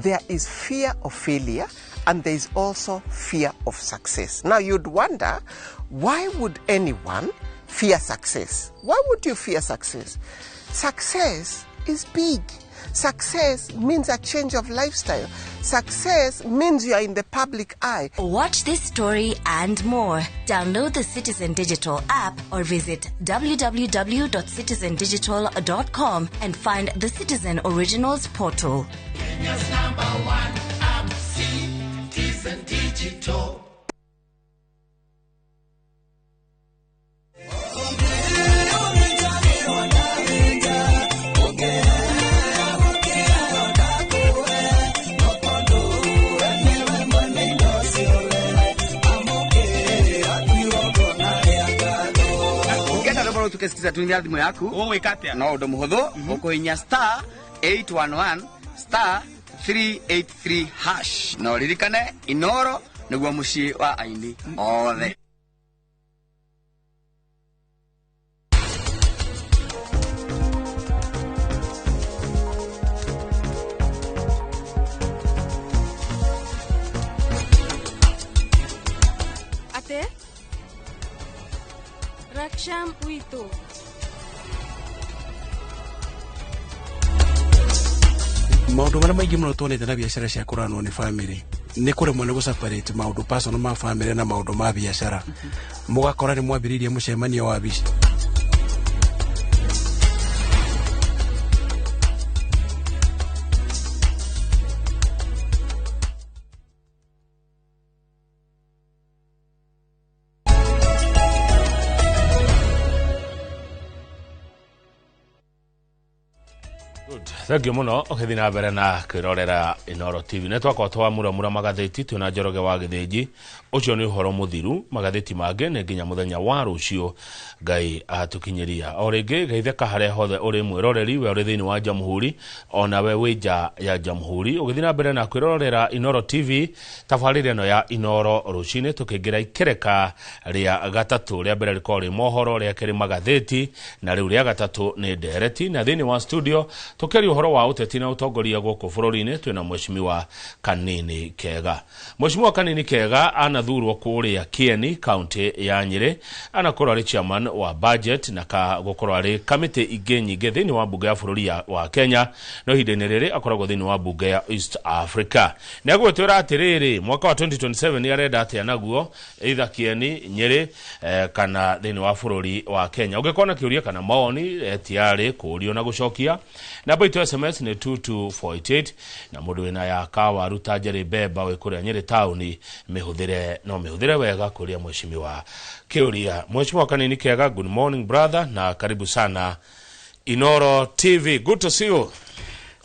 There is fear of failure and there is also fear of success. Now you'd wonder, why would anyone fear success? Why would you fear success? Success is big. Success means a change of lifestyle. Success means you are in the public eye. Watch this story and more. Download the Citizen Digital app or visit www.citizendigital.com and find the Citizen Originals portal. Kenya's number one app, Citizen Digital. Tukesikiza tuimbia thimu yaku Ũgwĩka atĩa? No ũndũ mũhũthũ, ũkũhinya star 811 star 383 hash na ũririkane Inoro nĩguo mũciĩ wa aini othe. Ate Raksham witũ. Maũndũ marĩa maingĩ mũno tuonete na biacara cia kũranwo nĩ family nĩ kũremwo nĩ gũseparate maũndũ personal ma family na maũndũ ma biacara. Mũgakora nĩ mwambĩrĩirie mũcemanio wa biacara. Thank you muno ũgĩthiĩ na mbere na kwĩrorera Inoro TV. Nĩ twakorwo twamuramura magathĩti twĩna Njoroge wa Gĩthĩnji. Ũcio nĩ ũhoro mũthiru, magathĩti mangĩ nĩ nginya mũthenya wa rũciũ Ngai atũkinyĩria. O rĩngĩ geithĩka harĩa hothe ũrĩ mwĩroreri, we ũrĩ thĩinĩ wa Jamhuri ona we wĩ nja ya Jamhuri. Ũgĩthiĩ na mbere na kwĩrorera Inoro TV tabarĩra ĩno ya Inoro rũcinĩ, tũkĩingĩra ikereka rĩa gatatũ. Rĩa mbere rĩkorwo rĩ mohoro, rĩa kerĩ magathĩti, na rĩu rĩa gatatũ nĩ ndereti. Na thĩinĩ wa studio tũkĩaria ũhoro wa ũteti na ũtongoria gũkũ bũrũri-inĩ twĩna Mheshimiwa Kanini Kega. Mheshimiwa Kanini Kega anathurwo kũrĩa Kieni, kaunti ya Nyĩrĩ, anakorwo arĩ chairman wa budget na gũkorwo arĩ kamĩtĩ ingĩ nyingĩ thĩinĩ wa mbunge ya bũrũri wa Kenya, no ihinda-inĩ rĩrĩ akoragwo thĩinĩ wa mbunge ya East Africa. Nĩ agwĩtwĩra atĩrĩrĩ, mwaka wa 2027 nĩ arenda atĩa naguo either Kieni, Nyĩrĩ, kana thĩinĩ wa bũrũri wa Kenya. Ũngĩkorwo na kĩũria kana maoni, tiarĩ kũũrio na gũcokia. Namba itũ SMS nĩ 22488 na mũndũ wĩna ya kawaru ta Njeri Mbemba wĩ kũrĩa Nyĩrĩ taũni, mĩhũthĩre no mĩhũthĩre wega kũrĩa mheshimiwa kĩũria. Mheshimiwa Kanini Kega, good morning brother, na karibu sana Inoro TV. Good to see you.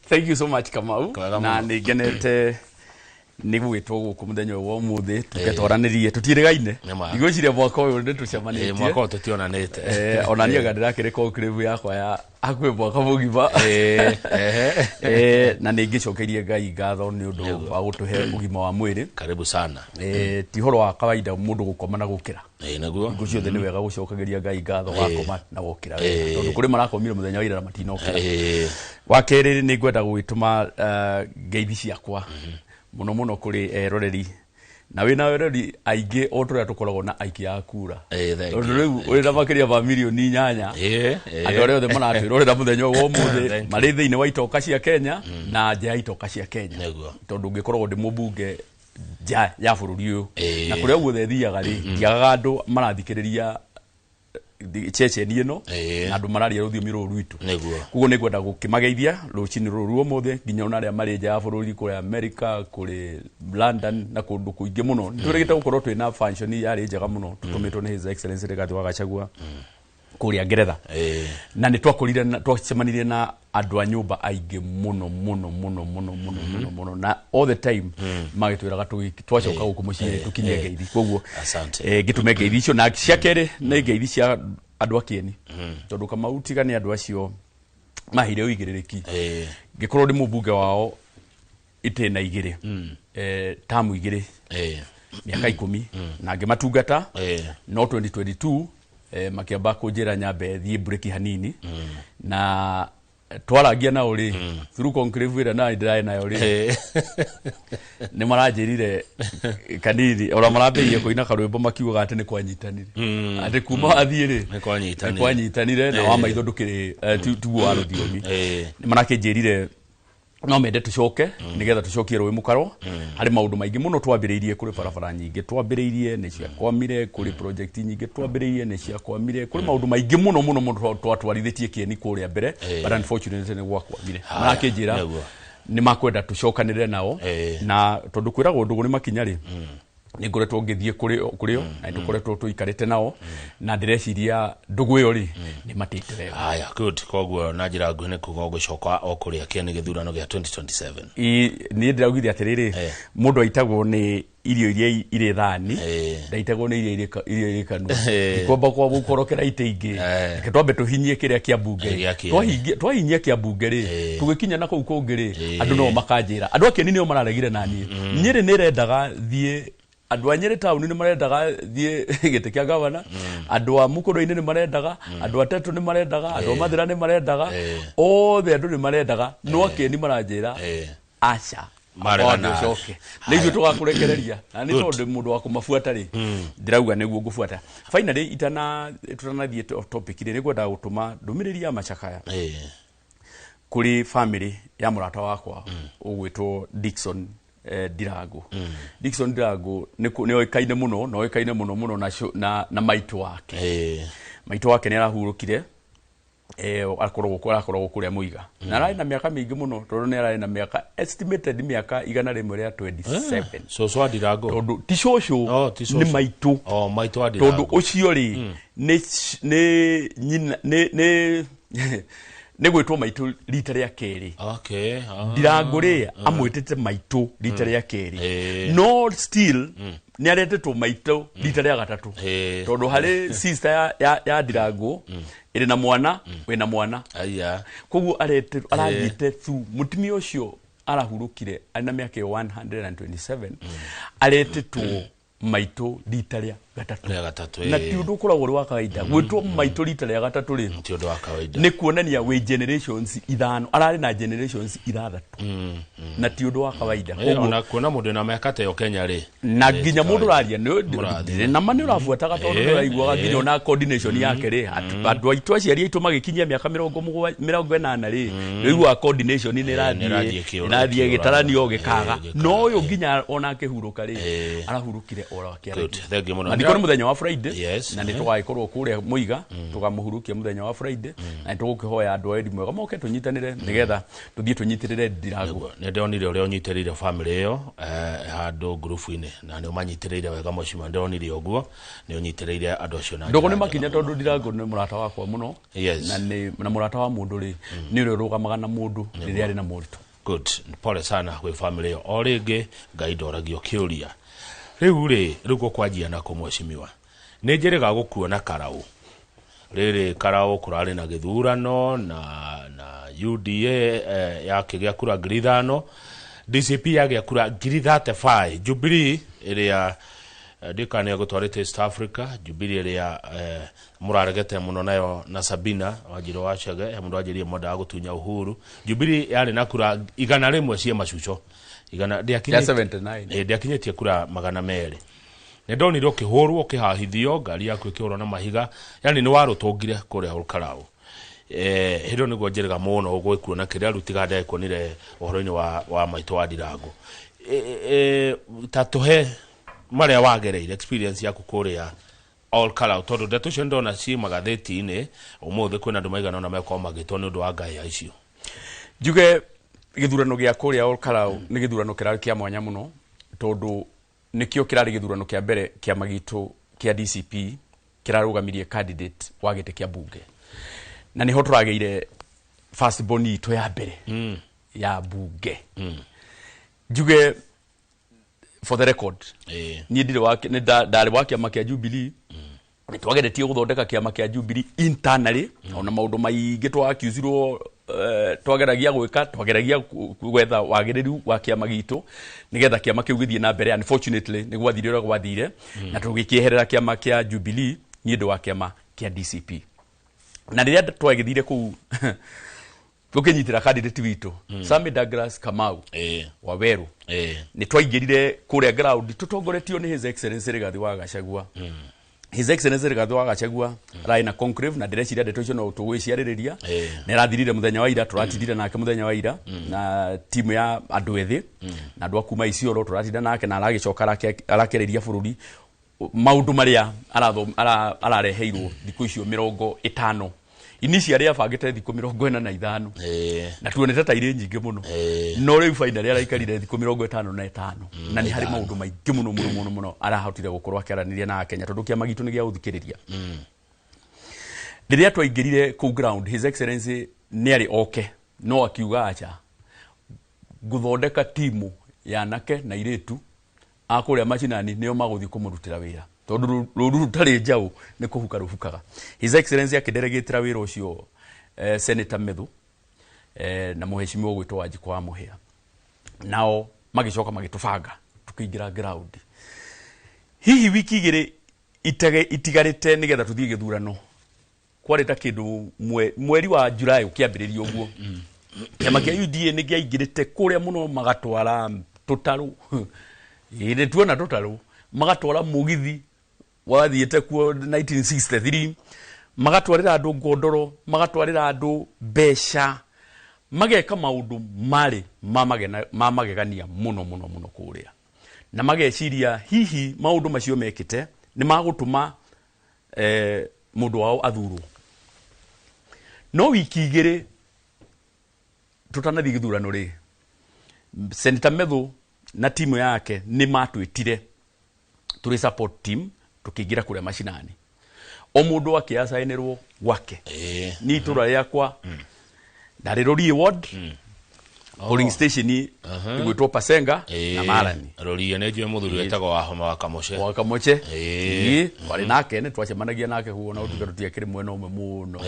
Thank you so much Kamau. Kwega Na mũno. nĩ ngenete nĩ gũgĩtwo gũkũ mũthenya ũyũ wa ũmũthĩ tũketwaranĩrie tũtiĩrĩgaine. Nĩma. Ndigwĩciria mwaka ũyũ nĩ tũcemanĩtie. Mwaka ũyũ tũtionanĩte. Ona niĩ anga ndĩrakĩrĩ conclave yakwa ya hakuhĩ mwaka mũgima. Na nĩ ngĩcokeirie Ngai ngatho nĩ ũndũ wa gũtũhe ũgima wa mwĩrĩ. Karibu sana. Ti ũhoro wa kawaida mũndũ gũkoma na gũkĩra. Nĩguo. Hingo ciothe nĩ wega gũcokagĩria Ngai ngatho wakoma na wokĩra wega. Tondũ kũrĩ marakomire mũthenya wa ira na matinokĩra. Wa kerĩ nĩ ngwenda gũgĩtũma ngeithi ciakwa mũno mũno kũrĩ eroreri na wĩna eroreri aingĩ o tũrĩa tũkoragwo na aikia a kura. Thank Tondũ you. rĩu wĩna makĩria ma mirioni 8. Andũ arĩa othe maratwĩrorera mũthenya ũyũ wa ũmũthĩ Thank you. marĩ thĩinĩ wa itoka cia Kenya na nja ya itoka cia Kenya. Nĩguo. Tondũ ngĩkoragwo ndĩ mũmbunge nja ya bũrũri ũyũ. Na kũrĩa guothe thiaga rĩ, ndiagaga andũ marathikĩrĩria ceceni ĩno na andũ mararia rũthiomi rũrũ rwitũ. Nĩguo. Koguo nĩ ngwenda gũkĩmageithia rũcinĩ rũrũ rwa ũmũthĩ nginya ona arĩa marĩ nja ya bũrũri, kũrĩa America, kũrĩ London na kũndũ kũingĩ mũno. Nĩ twĩrĩgĩte gũkorwo twĩna function yarĩ njega mũno tũtũmĩtwo nĩ His Excellency Rigathi wa Gachagua kũrĩa Ngeretha. Na nĩ twakorire na twacemanirie na andũ a nyũmba aingĩ mũno mũno mũno mũno mũno mũno mũno, na all the time magĩtwĩraga twacoka gũkũ mũciĩ tũkinyie ngeithi. Koguo, Asante. ngĩtũme ngeithi icio. Na cia kerĩ nĩ ngeithi cia andũ a Kieni, tondũ Kamau tiga nĩ andũ acio maheire ũigĩrĩrĩki. Ngĩkorwo ndĩ mũmbunge wao itĩna igĩrĩ, tamu igĩrĩ, mĩaka 10, na ngĩmatungata. No 2022 makĩamba kũnjĩra nyambe thiĩ break hanini, na Twarangia nao rĩ, through conclave ĩrĩa naĩ ndĩrarĩ nayo rĩ, nĩ maranjĩrire kanini ona marambĩrĩirie kũina karwĩmbo makiugaga atĩ nĩ kwanyitanire, atĩ kuma wathiĩ rĩ, Nĩ kwanyitanire. nĩ kwanyitanire na wa maitho ndũkĩrĩ tiguo wa rũthiomi. Nĩ marakĩnjĩrire no mende tũcoke nĩgetha tũcokie rũĩ mũkaro. Harĩ maũndũ maingĩ mũno twambĩrĩirie, kũrĩ barabara nyingĩ twambĩrĩirie nĩ ciakwamire, kũrĩ project nyingĩ twambĩrĩirie nĩ ciakwamire, kũrĩ maũndũ maingĩ mũno mũno mũno twatwarithĩtie kĩeni kũrĩa mbere, but unfortunately nĩ gwakwamire. Marakĩnjĩra nĩ makwenda tũcokanĩrĩre nao, na tondũ kwĩragwo ndũgũ nĩ makinya rĩ, nĩ ngoretwo ngĩthiĩ kũrĩ o na nĩ tũkoretwo tũikarĩte nao, na ndĩreciria ndũgũ ĩyo rĩ, nĩ matĩte wega. Haya, good. Koguo na njĩra nguhĩ nĩ kuga ũgũcoka o kũrĩa kĩeni gĩthurano gĩa 2027? Niĩ ndĩraugire atĩrĩrĩ, mũndũ aitagwo nĩ irio iria irĩ thani, ndaitagwo nĩ irio irĩ kanua. Ndikwamba kwa gũkorokera itĩ ingĩ. Reke twambe tũhinyie kĩrĩa kĩa mbunge. Gĩa kĩene. Twahinyia kĩa mbunge rĩ, tũgĩkinya na kũu kũngĩ rĩ, andũ no makanjĩra andũ a kĩeni nĩo mararegire naniĩ. Nyĩrĩ nĩ ĩrendaga thiĩ, andũ a Nyĩrĩ taũni nĩ marendaga thiĩ gĩtĩ kĩa gavana, andũ a Mũkũrũ-inĩ nĩ marendaga, andũ a Tetũ nĩ marendaga, andũ a Mathĩra nĩ marendaga, othe andũ nĩ marendaga, no akĩeni maranjĩra aca. Maregana. Wambe ũcoke nĩ ithuĩ tũgakũrekereria na nĩ tondũ mũndũ wa kũmabuata rĩ, ndĩrauga nĩguo ngũbuata. Finally, itana tũtanathiĩ topic rĩ, nĩ ngwendaga gũtũma ndũmĩrĩri ya macakaya kũrĩ family ya mũrata wakwa ũgwĩtwo Dickson Ndirangu. Dickson Ndirangu nĩ oĩkaine mũno na oĩkaine mũno mũno na maitũ wake. Maitũ wake nĩ arahurũkire, akoragwo kũrĩa Mũiga na ararĩ na mĩaka mĩingĩ mũno, tondũ nĩ ararĩ na mĩaka estimated mĩaka 127. Cũcũ wa Ndirango? Tondũ ti cũcũ. Oh, ti cũcũ. Nĩ maitũ. Oh, maitũ wa Tondũ Ndirango. ũcio rĩ, nĩ nyina nĩ gwĩtwo maitũ rita rĩa kerĩ. Ndirango rĩ, amwĩtĩte maitũ rita rĩa kerĩ, no still nĩ aretetwo maitũ rita rĩa gatatũ, tondũ harĩ sister ya Ndirango ĩrĩ na mwana wĩna mwana. Aya. Koguo arathiĩte thu mũtumia ũcio arahurũkire arĩ na mĩaka ĩyo 127, aretĩtwo maitũ rita rĩa gatatũ. Rĩa gatatũ. Na ti ũndũ ũkoragwo ũrĩ wa kawaida gwĩtwo maitũ rita rĩa gatatũ rĩ. Ti ũndũ wa kawaida. Nĩ kuonania wĩ generations ithano, ararĩ na generations ithathatũ, na ti ũndũ wa kawaida. Ona kuona mũndũ na mĩaka ta ĩyo Kenya rĩ, Na nginya ti mũndũ kawaida. ũraria Mũrathi. nama nĩ ũrabuataga, tondũ nĩ ũraiguaga nginya ona coordination yake rĩ, andũ aitũ, aciari aitũ magĩkinyia mĩaka 70, 80 rĩ, nĩ ũiguaga coordination nĩ nĩ ĩrathiĩ ĩrathiĩ ĩkĩũra- ĩrathiĩ ĩgĩtaranio gĩkaga. No ũyũ nginya ona akĩhurũka rĩ, arahurũkire oro Good. akĩaragia. Thank you mũno. Mathiko nĩ mũthenya wa Friday, na nĩ tũgagĩkorwo kũrĩa Mũiga tũkamũhurukia mũthenya wa Friday, na nĩ tũgũkĩhoya andũ a wendi mwega moke tũnyitanĩre nĩgetha tũthiĩ tũnyitĩrĩre Ndirango. Nĩ ndonire ũrĩa ũnyitĩrĩire family ĩyo handũ ngurubu-inĩ, na nĩ ũmanyitĩrĩire wega mũcima. Ndonire ũguo nĩ ũnyitĩrĩire andũ acio na Ndũgũ njĩra nĩ makinya, njega mũno. tondũ Ndirango nĩ mũrata wakwa mũno. Na mũrata wa mũndũ rĩ, nĩ ũrĩa ũrũgamaga na mũndũ rĩrĩa arĩ na moritũ. Good. Pole sana gwĩ family ĩyo. O rĩngĩ, Ngai ndoragio kĩũria. Rĩu rĩ, rĩu gũkwanjia nako, mheshimiwa, nĩ njĩrĩga gũkuona Karau rĩrĩ. Karau kũrarĩ na gĩthurano na UDA yakĩgĩa kura 5,000, DCP yagĩa kura 35,000, Jubilee ĩrĩa ndikana gũtwarĩte East Africa, Jubilee ĩrĩa mũraregete mũno nayo na Sabina Wanjirũ wa Chege, he mũndũ wanjĩrire mwendaga gũtunya Uhuru. Jubilee yarĩ na kura 100 cie macuco igana Ya 79. Ndĩakinyĩtie kura 200. Nĩ ndonire ũkĩhũrwo, ũkĩhahithio, ngari yaku ĩkĩhũrwo na mahiga, yani nĩ warũtũngire kũrĩa Olkalau. Hĩndĩ ĩyo nĩguo njĩrĩga mũno gwĩkuona kĩrĩa rĩu tiga ndekuonire ũhoro-inĩ wa maitũ wa Ndirango. Ta tũhe marĩa wagereire, experience yaku kũrĩa Olkalau, tondũ ndeto icio ndona ciĩ magathĩti-inĩ ũmũthĩ, kwĩna andũ maigana ũna mekorwo magĩtwo nĩ ũndũ wa ngaya icio. Njuge gĩthurano gĩa kũrĩa Olkalau nĩ gĩthurano kĩrarĩ kĩa mwanya mũno, tondũ nĩkĩo kĩrarĩ gĩthurano kĩa mbere kĩama gitũ kĩa DCP kĩrarũgamirie candidate wa gĩtĩ kĩa mbunge, na nĩho tũragĩire first born itũ ya mbere ya mbunge. Njuge for the record, niĩ ndirĩ wa nĩ ndarĩ wa kĩama kĩa Jubilee. Nĩ twageretie gũthondeka kĩama kĩa Jubilee internally, ona maũndũ maingĩ twakiuzirwo, twageragia gwĩka, twageragia gwetha wagĩrĩru wa kĩama gitũ nĩgetha kĩama kĩu gĩthiĩ na mbere. Unfortunately, nĩ gwathire ũrĩa gwathire na tũgĩkĩeherera kĩama kĩa Jubilee. Niĩ ndĩ wa kĩama kĩa DCP, na rĩrĩa twagĩthire kũu Gũkĩnyitĩra candidate witũ Sammy Douglas Kamau wa Weru. Nĩ twaingĩrire kũrĩa ground tũtongoretio nĩ His Excellency Rigathi wa Gachagua. His Excellency Rigathi wa Gachagua ararĩ na conclave, na ndĩreciria ndeto icio no tũgwĩciarĩrĩria. Nĩ arathirire mũthenya wa ira, tũratindire nake mũthenya wa ira na timu ya andũ ethĩ na andũ a kuma Isiolo, tũratinda nake na aragĩcoka arakĩarĩria bũrũri maũndũ marĩa arareheirwo thikũ icio 50. Initially abangĩte thikũ 45 na tuonete ta irĩ nyingĩ mũno, no rĩu finally araikarire thikũ 55, na nĩ harĩ maũndũ maingĩ mũno mũno mũno mũno arahotire gũkorwo akĩaranĩria na Akenya, tondũ kĩama gitũ nĩ gĩa gũthikĩrĩria. Rĩrĩa twaingĩrire kũu ground, His Excellency nĩ arĩ oke, no akiuga aca, ngũthondeka timu ya anake na airĩtu a kũrĩa macinani, nĩo magũthiĩ kũmũrutĩra wĩra, tondũ rũru rũtarĩ njaũ nĩ kũhuka rũhukaga. His Excellency akĩdelegĩtĩra wĩra ũcio Senator Methu na mũheshimiwa ũgwĩtwo Wanjikũ wa Mũhĩa, nao magĩcoka magĩtũbanga tũkĩingĩra ground. Hihi wiki 2 itigarĩte nĩgetha tũthiĩ gĩthurano, kwarĩ ta kĩndũ mweri wa July ũkĩambĩrĩria ũguo, kĩama kĩa UDA nĩ kĩaingĩrĩte kũrĩa mũno, magatwara tũtarũ, ĩĩ tuona tũtarũ, magatwara mũgithi wathiĩte kuo 1963, magatwarĩra andũ ngondoro, magatwarĩra andũ mbeca, mageka maũndũ marĩ ma magegania mũno mũno mũno kũrĩa, na mageciria hihi maũndũ macio mekĩte nĩ magũtũma mũndũ wao athurwo. No wiki 2 tũtanathiĩ gĩthurano rĩ, Senator Methu na timu yake nĩ matwĩtire tũrĩ support team, tũkĩingĩra kũrĩa macinani, o mũndũ akĩacainĩrwo gwake. Ni itũra rĩakwa ndarĩ Rũriĩ ward, polling station ĩgwĩtwo Pasenga na Marani. Rũriĩ nĩ njũĩ mũthuri wĩtagwo wa Homa wa Kamũce. Wa Kamũce. Twarĩ nake, nĩ twacemanagia nake huo, na ũtuge tũtiakĩrĩ mwena ũmwe mũno.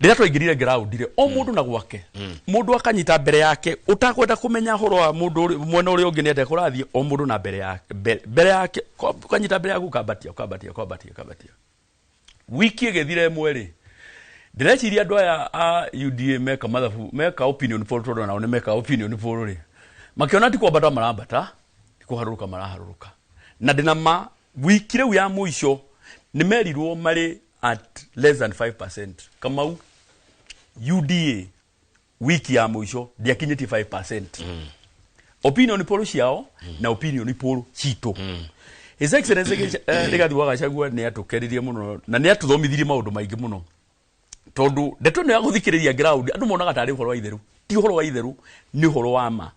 Rĩrĩa twaingĩrire ground rĩ, o mũndũ na gwake, mũndũ akanyita mbere yake, ũtakwenda kũmenya ũhoro wa mũndũ mwena ũrĩa ũngĩ nĩ atĩa kũrathiĩ, o mũndũ na mbere yake, mbere yake, ũkanyita mbere yaku, ũkambatia ũkambatia ũkambatia ũkambatia. Wiki ĩgĩthira ĩmwe rĩ, ndĩreciria andũ aya a UDA meka mathabu, meka opinion poll, tondũ nao nĩ meka opinion poll rĩ, makĩona ti kwambata marambata, ti kũharũrũka maraharũrũka. Na ndĩna ma wiki rĩu ya mũico nĩ merirwo marĩ at less than 5%. Kamau, UDA wiki ya mũico ndĩakinyĩtie 5%. Opinion poll ciao na opinion poll citũ. His Excellency Rigathi wa Gachagua nĩ atũkeririe mũno na nĩ atũthomithirie maũndũ maingĩ mũno, tondũ ndeto ĩno ya gũthikĩrĩria ground andũ monaga tarĩ ũhoro wa itherũ, ti ũhoro wa itherũ, nĩ ũhoro wa ma.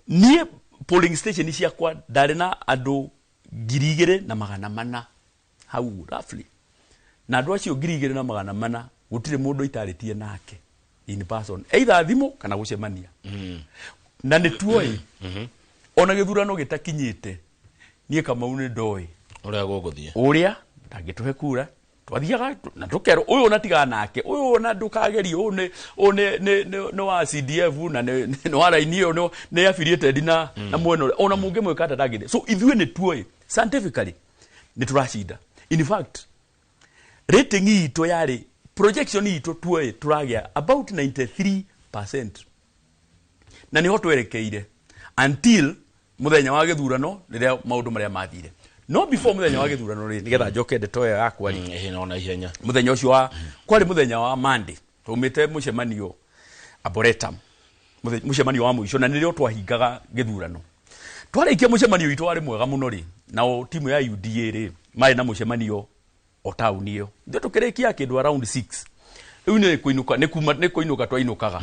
Niĩ polling station ciakwa ndarĩ na andũ 2400 hau roughly, na andũ acio 2400 gũtirĩ mũndũ itarĩtie nake in person, either thimũ kana gũcemania. Na nĩ tuoĩ ona gĩthurano gĩtakinyĩte, niĩ Kamau nĩ ndoĩ ũrĩa gũgũthiĩ, ũrĩa ndangĩtũhe kura. Twathiaga na tũkerwo ũyũ ona tigana nake, ũyũ ona ndũkagerie, ũyũ nĩ wa CDF na nĩ wa raini ĩyo, nĩ affiliated na mwena ũrĩa, ona mũngĩmwĩka atĩa ndangĩthiĩ. So ithuĩ nĩ tuoĩ scientifically nĩ tũracinda. In fact, rating itũ yarĩ, projection itũ tuoĩ tũragĩa about 93%, na nĩho twerekeire until mũthenya wa gĩthurano rĩrĩa maũndũ marĩa mathire. No before mũthenya wa gĩthurano rĩ, nĩgetha njoke ndeto ĩyo yakwa rĩ, no na ihenya, mũthenya ũcio wa kwarĩ mũthenya wa Monday, twaumĩte mũcemanio Arboretum, mũcemanio wa mũico, na nĩrĩo twahingaga gĩthurano. Twarĩkia mũcemanio witũ warĩ mwega mũno rĩ, nao timu ya UDA rĩ marĩ na mũcemanio o taũni ĩyo. Ithuĩ tũkĩrĩkia kĩndũ around 6, rĩu nĩ kũinũka, nĩ kuma, nĩ kũinũka twainũkaga.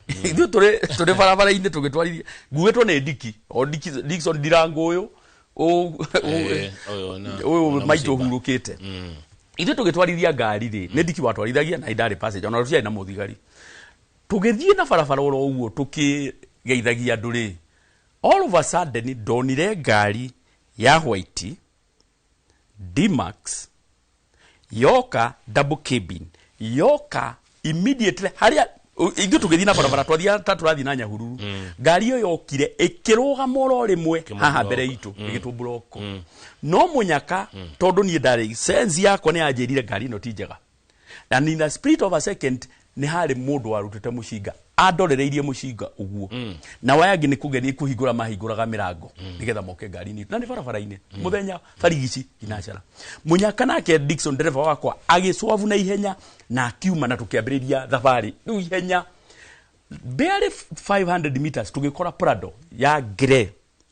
Ithuĩ tũrĩ barabara-inĩ tũgĩtwarithia, nguĩtwo nĩ Diki, o Diki, Dickson Ndirango ũyũ, ũyũ maitũ hurũkĩte. Ithuĩ tũgĩtwarithia ngari rĩ, nĩ Diki watwarithagia na ndarĩ passenger, ona tũtiarĩ na mũthigari. Tũgĩthiĩ na barabara oro ũguo tũkĩgeithagia andũ rĩ, all of a sudden ndonire ngari ya white D-Max yoka double cabin, yoka immediately harĩa ithuĩ tũgĩthiĩ na barabara, twathiaga ta tũrathiĩ na Nyahururu. Ngari ĩyo yokire ĩkĩrũgama oro rĩmwe haha mbere itũ, ĩgĩtũmburoko. No mũnyaka, tondũ niĩ ndarĩ sense yakwa nĩ yanjĩrire ngari ĩno ti njega, and in the spirit of a second Nĩ harĩ mũndũ warutĩte mũcinga, andorereirie mũcinga ũguo, na waya angĩ nĩ kũgeria kũhingũra mahingũraga mĩrango nĩgetha moke ngari-inĩ, na nĩ barabara-inĩ mũthenya barigici thinacara. Mũnyaka nake Dickson, ndereba wakwa, agĩcwabu na ihenya na akiuma, na tũkĩambĩrĩria thabarĩ rĩu ihenya. Barely 500 meters tũgĩkora Prado ya grey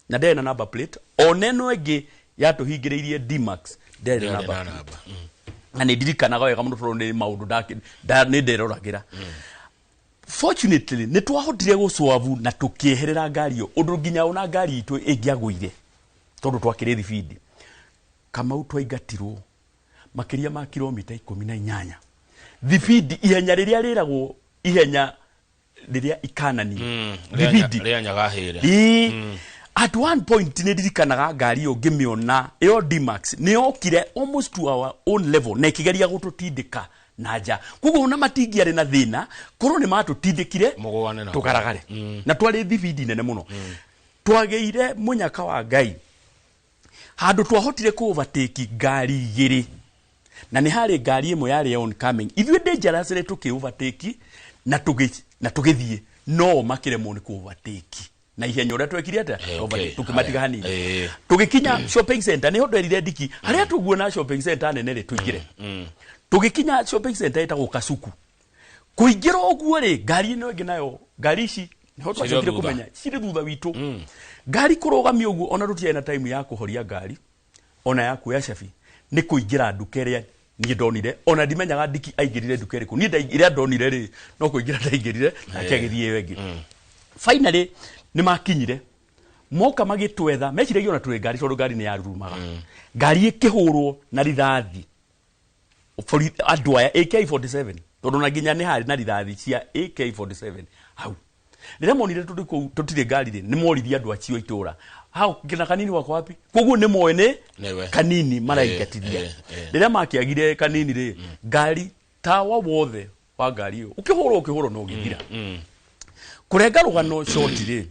na ndĩrĩ na number plate. Ona ĩno ĩngĩ yatũhingĩrĩirie, D-Max, ndĩrĩ na Ndĩarĩ number na plate. namba. Na nĩ ndirikanaga wega mũno tondũ nĩ maũndũ nĩ nderoragĩra. Fortunately nĩ twahotire gũcwabu na tũkĩeherera ngari ĩyo, ũndũ nginya ona ngari itũ ĩngĩagũire tondũ twakĩrĩ thibindi. Kamau, twaingatirwo makĩria ma kilomita 18 thibindi, ihenya rĩrĩa rĩragwo, ihenya rĩrĩa ikananio thibindi. Rĩa nyagahĩre. Ĩĩ. At one point nĩ ndirikanaga ngari ĩyo ngĩmĩona, ĩyo D-Max, nĩ yokire almost to our own level na ĩkĩgeria gũtũtindĩka na nja. Koguo ona matingĩarĩ na thĩna korwo nĩ matũtindĩkire Mũgũane nao. tũgaragare, na twarĩ thibindi nene mũno. Twagĩire mũnyaka wa Ngai handũ twahotire kũ overtake ngari igĩrĩ, na nĩ harĩ ngari ĩmwe yarĩ oncoming. Ithuĩ dangerously tũkĩ overtake na tũgĩthiĩ, no makĩremwo nĩ kũ overtake na ihenya ũrĩa twekire atĩa. Okay. Tũkĩmatiga Haya. hanini, tũgĩkinya shopping center. Nĩho nderire Ndiki harĩa tũguona shopping center nene rĩ, tũingĩre. Tũgĩkinya shopping center ĩtagwo Kasuku, kũingĩra ũguo rĩ, ngari ĩno ĩngĩ nayo, ngari ici nĩho twacokire thutha. kũmenya cirĩ thutha witũ. Ngari kũrũgamia ũguo, ona tũtiarĩ na time ya kũhoria ngari ona ya kuoya cabi, nĩ kũingĩra nduka ĩrĩa niĩ ndonire. Ona ndimenyaga Ndiki aingĩrire nduka ĩrĩkũ. Niĩ ĩrĩa ndonire rĩ, no kũingĩra ndaingĩrire, nake agĩthiĩ ĩyo ĩngĩ. Finally nĩ makinyire, moka magĩtwetha, meciragia ona tũrĩ ngari tondũ ngari nĩ yarurumaga. Ngari ĩkĩhũrwo na rithathi. Andũ aya AK47, tondũ na nginya nĩ harĩ na rithathi cia AK47 hau. Rĩrĩa monire tũrĩ kũu tũtirĩ ngari rĩ, nĩ moririe andũ acio itũra hau, kina Kanini wako wapi? Koguo nĩ moĩ nĩ Nĩwe. Kanini maraingatithia. Rĩrĩa makĩagire Kanini rĩ, ngari tawa wothe wa ngari ĩyo ũkĩhũrwo, ũkĩhũrwo na ũgĩthira. Kũrenga rũgano short rĩ,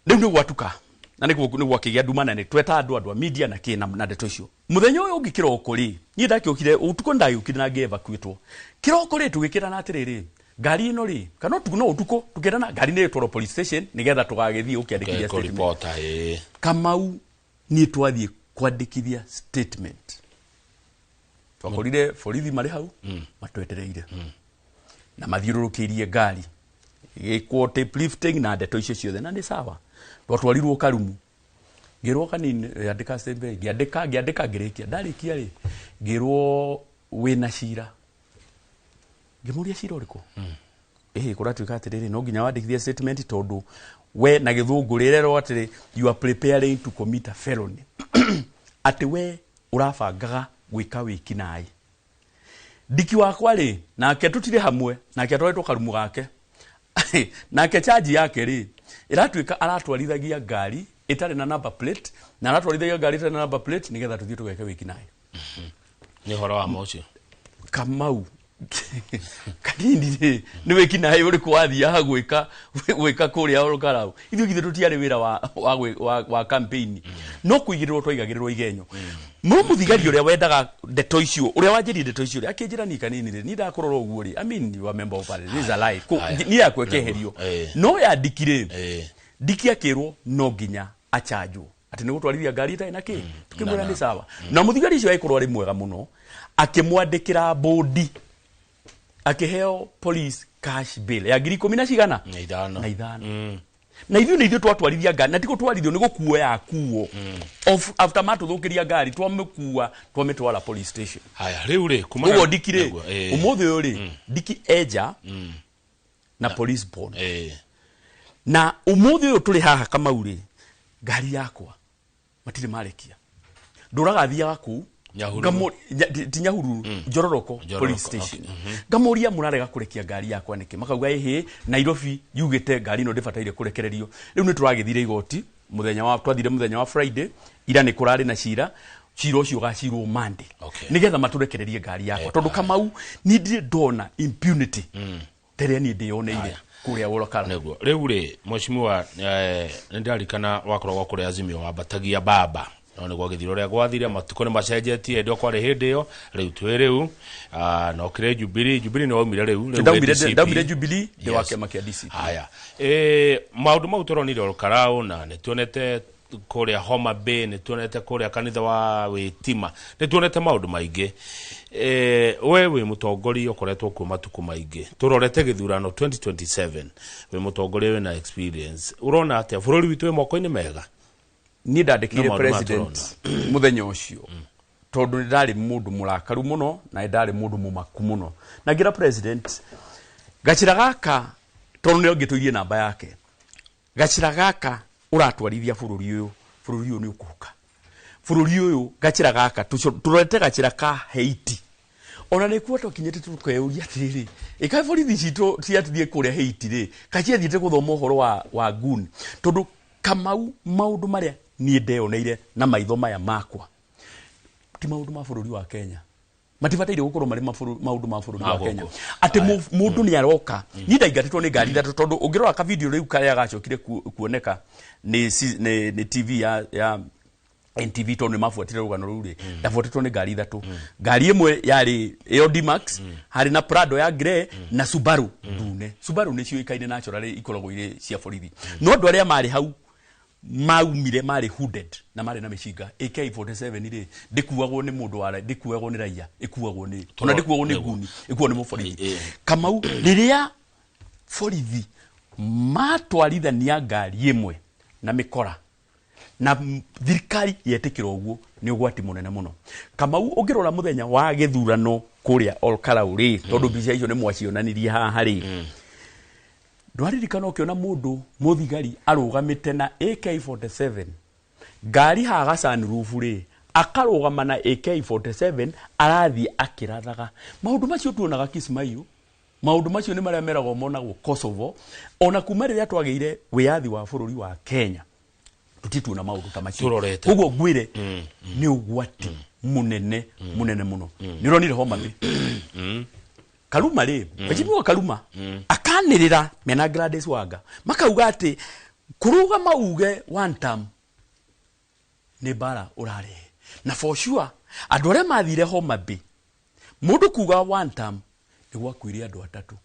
rĩu nĩ gwatuka na nĩ gwakĩgĩa nduma, na nĩ tweta andũ a media na kĩ na ndeto icio. Mũthenya ũyũ ũngĩ kĩroko rĩ, niĩ ndakĩũkire ũtukũ, ndagĩũkire na ngĩevacuĩtwo. Kĩroko rĩ, tũgĩkĩrana atĩrĩrĩ, ngari ĩno rĩ, kana ũtukũ, no ũtukũ tũkĩrana ngari nĩ ĩtwarwo police station nĩgetha tũgagĩthiĩ gũkĩandĩkithia statement. Kũripota, ĩĩ. Kamau, niĩ twathiĩ kwandĩkithia statement, twakorire borithi marĩ hau matwetereire na mathiũrũrũkĩirie ngari, gĩkwo tape lifting na ndeto icio ciothe, na nĩ sawa. Twatwarirwo karumu, ngĩrwo, "Kanini, andĩka statement." Ngĩandĩka, ngĩandĩka, ngĩrĩkia. Ndarĩkia rĩ, ngĩrwo, "Wĩna cira." Ngĩmũria, "Cira ũrĩkũ?" "Ĩhĩ, kũratuĩka atĩrĩrĩ, no nginya wandĩkithie statement tondũ we na gĩthũngũ rĩrerwo atĩrĩ, you are preparing to commit a felony, atĩ we ũrabangaga gwĩka wĩkinaĩ." Ndiki wakwa rĩ, nake tũtirĩ hamwe nake, atwarĩtwo karumu gake nake. Charge yake rĩ, ĩratuĩka aratwarithagia ngari ĩtarĩ na number plate, na aratwarithagia ngari ĩtarĩ na number plate nĩgetha tũthiĩ tũgeke wĩkinaĩ. Nĩ ũhoro wa ma ũcio? Kamau, Kanini rĩ, nĩ wĩkinaĩ ũrĩkũ wathiaga gwĩka kũrĩa Olkarau? Ithuĩ githĩ tũtiarĩ wĩra wa campaign? No kũigĩrĩrwo twaigagĩrĩrwo igenyo. No mũthigari ũrĩa wendaga ndeto icio, ũrĩa wanjĩrie ndeto icio rĩ, akĩnjĩra, "Niĩ Kanini rĩ, niĩ ndakũrora ũguo rĩ, I mean, you are member of parliament, this is a lie." Aya. Niĩ yakwa ĩkeherio. No ya Ndiki rĩ, Ndiki akĩrwo no nginya achanjwo atĩ nĩ gũtwarithia ngari ĩtarĩ na kĩ. Tukĩmwĩra nĩ sawa, na mũthigari ũcio agĩkorwo arĩ mwega mũno, akĩmwandĩkĩra bũndi, akĩheo police cash bail ya 15 na cigana? Na ithano. Na ithano. Na ithuĩ nĩ ithuĩ twatwarithia ngari, na ti gũtwarithio, nĩ gũkuo yakuo. After matũthũkĩria ngari, twamĩkua, twamĩtwara police station. Haya, rĩu rĩ, kuma Ũguo Ndiki rĩ, Nĩguo, ĩĩ. ũmũthĩ ũyũ rĩ, Ndiki enja na police bond. Na ũmũthĩ ũyũ tũrĩ haha, Kamau rĩ, ngari yakwa matirĩ marekia, ndũraga thiaga kũu. Nyahururu. Ti Nyahururu, Njororoko. Njororoko, Police station. Ngamũria, "Mũrarega kũrekia ngari yakwa nĩkĩ?" Makauga, "Ĩhĩ, Nairobi yugĩte ngari ĩno ndĩbataire kũrekererio." Rĩu nĩ tũragĩthire igoti mũthenya wa, twathire mũthenya wa Friday, ira nĩ kũrarĩ na cira. Cira ũcio ũgacirwo Monday nĩgetha matũrekererie ngari yakwa, tondũ Kamau, niĩ ndirĩ ndona impunity ta ĩrĩa niĩ ndĩyoneire kũrĩa Olokara. Nĩguo. Rĩu rĩ, mheshimiwa, nĩ ndarikana wakoragwo kũrĩa Azimio, wambatagia baba. No nĩ gwagĩthire ũrĩa gwathire, matukũ nĩ macenjetie, hĩndĩ ĩyo kwarĩ hĩndĩ ĩyo, rĩu twĩ rĩu no kĩrĩ Jubilee. Jubilee nĩ waumire rĩu wĩ Ndaumire. DCP. Ndaumire Jubilee ndĩ wa Yes. kĩama kĩa DCP. Haya, maũndũ mau tũronire Olkarau, na nĩ tuonete kũrĩa Homa Bay, nĩ tuonete kũrĩa kanitha wa Wĩtima, nĩ tuonete maũndũ maingĩ. We wĩ mũtongoria ũkoretwo kuo matukũ maingĩ, tũrorete gĩthurano 2027, wĩ mũtongoria wĩna experience, ũrona atĩa bũrũri witũ wĩ moko-inĩ mega? Niĩ ndandĩkĩire No maũndũ maya. president mũthenya ũcio tondũ nĩ ndarĩ mũndũ mũrakaru mũno na nĩ ndarĩ mũndũ mũmaku mũno, na ngĩra president gacĩra gaka, tondũ nĩ angĩtũirie namba yake, gacĩra gaka ũratwarithia bũrũri ũyũ, bũrũri ũyũ nĩ ũkũhuka. Bũrũri ũyũ gacĩra gaka tũrorete gacĩra ka Haiti, ona nĩ kuo twakinyĩte tũkeyũria atĩrĩrĩ, ĩkaĩ borithi citũ ciathiĩ kũrĩa Haiti rĩ, kaciathiĩte gũthoma ũhoro wa gun? Tondũ Kamau, maũndũ marĩa niĩ ndeyoneire na maitho maya makwa ti maũndũ ma bũrũri wa Kenya, matibataire gũkorwo marĩ maũndũ ma bũrũri wa Ma Kenya. gũkũ. Atĩ mũndũ nĩ aroka, niĩ ndaingatĩtwo nĩ ngari ithatũ, tondũ ũngĩrora ka video rĩu karĩa gacokire kuoneka nĩ TV ya NTV, tondũ nĩ mabuatire rũgano rũu rĩ, ndabuatĩtwo nĩ ngari ithatũ. Ngari ĩmwe yarĩ ĩyo D-Max, harĩ na Prado ya grey na Subaru ndune. Subaru nĩ ciũĩkaine naturally ikoragwo irĩ cia borithi, no andũ arĩa marĩ hau maumire marĩ hooded na marĩ na mĩcinga AK47 rĩ, ndĩkuagwo nĩ mũndũ wa ndĩkuagwo nĩ raia, ĩkuagwo nĩ ona ndĩkuagwo nĩ nguni, ĩkuagwo nĩ mũborithi. Kamau, rĩrĩa borithi matwarithania ngari ĩmwe na mĩkora na thirikari yetĩkĩra ũguo, nĩ ũgwati mũnene mũno. Kamau, ũngĩrora mũthenya wa gĩthurano kũrĩa Olkarau rĩ, tondũ mbica icio nĩ mwacionanirie haha rĩ, ndwaririkana ũkĩona mũndũ mũthigari arũgamĩte na AK47 ngari haha sunroof rĩ, akarũgama na AK47 arathiĩ akĩrathaga? Maũndũ macio tuonaga Kismayu, maũndũ macio nĩ marĩa meragwo monagwo Kosovo. Ona kuma rĩrĩa twagĩire wĩyathi wa bũrũri wa Kenya, tũtituona maũndũ ta macio. Tũrorete. Koguo ngwĩre nĩ ũgwati mũnene mũnene mũno. Nĩ ũronire Homa Bay, Karuma rĩ, Mheshimiwa Karuma akanĩrĩra mena Gladys Wanga, makauga atĩ kũrũgama uge one term nĩ mbara ũrarehe. Na for sure andũ arĩa mathire Homa Bay, mũndũ kuga one term, nĩ gwakuire andũ atatũ.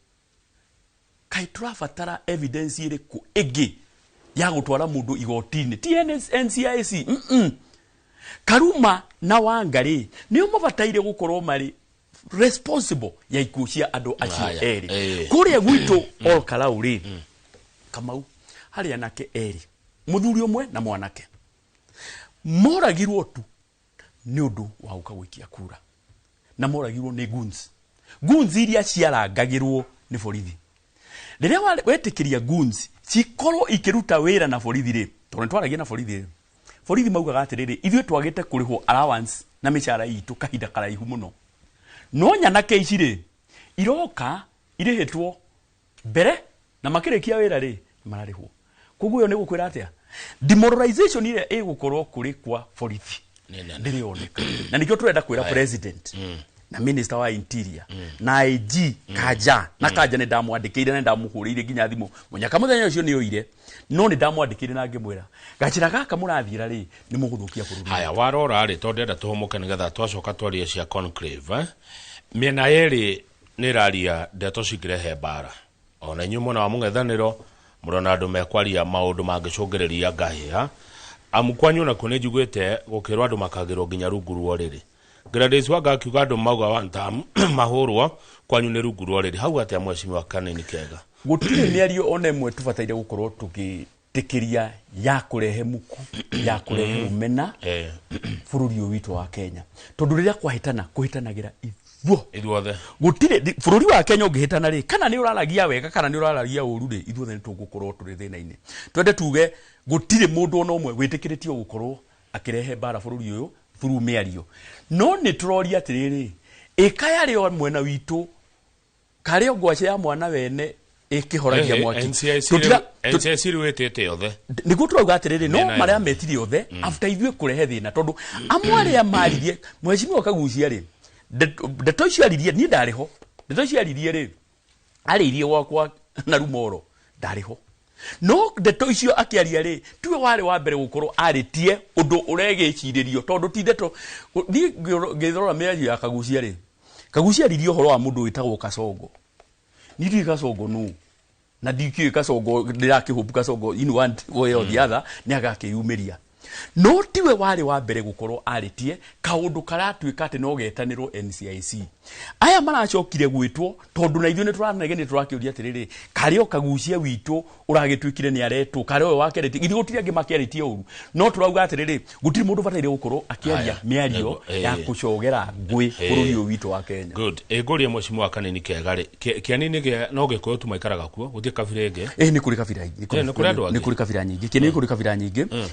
Kaĩ tũrabatara evidence ĩrĩkũ ĩngĩ ya gũtwara mũndũ igoti-inĩ? Ti NCIC. Karuma na Wanga rĩ, nĩo mabataire gũkorwo marĩ responsible ya ikuũ cia andũ acio Haya, erĩ. Kũrĩa gwitũ Olkarau rĩ, Kamau, harĩ anake erĩ, mũthuri ũmwe na mwanake, moragirwo tu nĩ ũndũ wa gũka gũikia kura, na moragirwo nĩ goons, goons iria ciarangagĩrwo nĩ borithi. Rĩrĩa wetĩkĩria goons cikorwo ikĩruta wĩra na borithi rĩ, tondũ nĩ twaragia na borithi rĩ, borithi maugaga atĩrĩrĩ, ithuĩ twagĩte kũrĩhwo allowance na mĩcara itũ kahinda karaihu mũno, no nyanake ici rĩ, iroka irĩhĩtwo mbere na makĩrĩkia wĩra rĩ, mararĩhwo. Koguo ĩyo nĩ gũkwĩra atĩa? Demoralization ĩrĩa ĩgũkorwo kũrĩ kwa borithi Nĩ nene. ndĩrĩoneka, na nĩkĩo tũrenda kwĩra president na minister wa interior na IG Kanja, na Kanja nĩ ndamwandĩkĩire na ndamũhũrĩire nginya thimũ mũnyaka mũthenya ũcio nĩ oire, no nĩ ndamwandĩkĩire na ngĩmwĩra gacĩra gaka mũrathiĩra rĩ, nĩ mũgũthũkia bũrũri. Haya, warora rĩ, tondũ ndĩrenda tũhũmũke nĩgetha twacoka twarie cia conclave, eh? Mĩena yerĩ nĩ ĩraria ndeto cingĩrehe mbara. Ona inyuĩ mwena wa mũng'ethanĩro mũrona andũ mekwaria maũndũ mangĩcũngĩrĩria ngahĩha, amu kwanyu onakuo nĩ njiguĩte gũkĩrwo andũ makagĩrwo nginya rungu rwa ũrĩrĩ. Gladys Wanga akiuga andũ mauga one term mahũrwo, kwanyu nĩ rungu rwa ũrĩrĩ. Hau atĩa, mheshimiwa Kanini Kega? Gũtirĩ mĩario ona ĩmwe tũbataire gũkorwo tũgĩtĩkĩria ya kũrehe muku, ya kũrehe ũmena bũrũri ũyũ witũ wa Kenya, tondũ rĩrĩa kwahĩtana kũhĩtanagĩra ithuo Ithuothe. Gũtirĩ bũrũri wa Kenya ũngĩhĩtana rĩ, kana nĩ ũraragia wega kana nĩ ũraragia ũru rĩ, ithuothe nĩ tũgũkorwo tũrĩ thĩna-inĩ. Twende tuge gũtirĩ mũndũ ona ũmwe wĩtĩkĩrĩtio gũkorwo akĩrehe mbara bũrũri ũyũ through mĩario, no nĩ tũroria atĩrĩrĩ, ĩka yarĩ o mwena witũ karĩ o ngwace ya mwana wene ĩkĩhoragia mwaki. NCIC. NCIC rĩu ĩtĩte yothe. Nĩguo tũrauga atĩrĩrĩ, no Mĩena marĩa yothe. metire othe after ithuĩ kũrehe thĩna, tondũ amwe arĩa maririe, mheshimiwa Kagucia rĩ, ndeto icio aririe, niĩ ndarĩ ho. Ndeto icio aririe rĩ, arĩirie gwakwa na rumoro, ndarĩ ho. No ndeto icio akĩaria rĩ, tiwe warĩ wa mbere gũkorwo arĩtie ũndũ ũregĩcirĩrio, tondũ ti ndeto. Niĩ ngĩrora mĩario ya Kagucia rĩ, Kagucia aririe ũhoro wa mũndũ wĩtagwo Kasongo. Niĩ ndiũĩ Kasongo nũ, na ndikĩũĩ Kasongo, ndĩrakĩhũpu Kasongo in one way or the other nĩ agakĩyumĩria. No tiwe warĩ wa mbere gũkorwo arĩtie kaũndũ karatuĩka atĩ no getanĩrwo NCIC. Aya maracokire gwĩtwo tondũ na ithuĩ nĩ tũranegenia, tũrakĩũria atĩrĩrĩ, karĩ o Kagucia witũ ũragĩtuĩkire nĩ aretwo, karĩ o we wakeretie, githĩ gũtirĩ angĩ makĩarĩtie ũru? No tũrauga atĩrĩrĩ, gũtirĩ mũndũ ũbataire gũkorwo akĩaria mĩario ya kũcogera ngũĩ bũrũri ũyũ witũ wa Kenya. Good. Ĩngũria mheshimiwa Kanini Kega rĩ, Kĩeni nĩ gĩa no Gĩkũyũ tu maikaraga kuo, gũtirĩ kabira ĩngĩ? Ĩ, nĩ kũrĩ kabira ingĩ. Nĩ kũrĩ andũ angĩ? Nĩ kũrĩ kabira nyingĩ. Kĩeni nĩ kũrĩ kabira nyingĩ.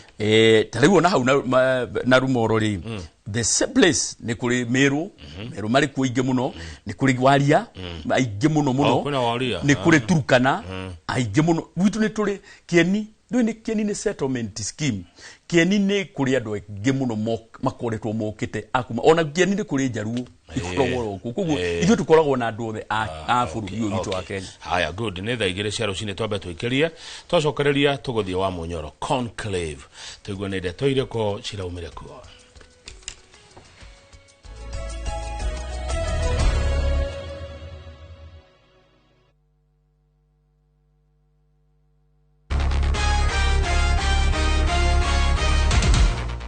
Ta rĩu ona hau na Rumoro rĩ, the same place, nĩ kũrĩ Meru, Meru marĩ kuo aingĩ mũno, nĩ kũrĩ Waria aingĩ mũno mũno. Oh, kwĩna Waria. Nĩ kũrĩ Turkana aingĩ mũno. Gwitũ nĩ tũrĩ Kĩeni, ndũĩ nĩ Kĩeni nĩ settlement scheme. Kĩeni nĩ kũrĩ andũ aingĩ mũno makoretwo mokĩte akuma, ona Kĩeni nĩ kũrĩ Njaruo ikoragwo oro kuo, koguo ithuĩ tũkoragwo na andũ othe a bũrũri ũyũ witũ wa Kenya. Haya, good. Nĩ thaa 2 cia rũcinĩ, twambe tũikĩrie, twacokereria tũgũthiĩ wa Mũnyoro conclave, tũigue nĩ ndeto irĩkũ ciraumire kuo.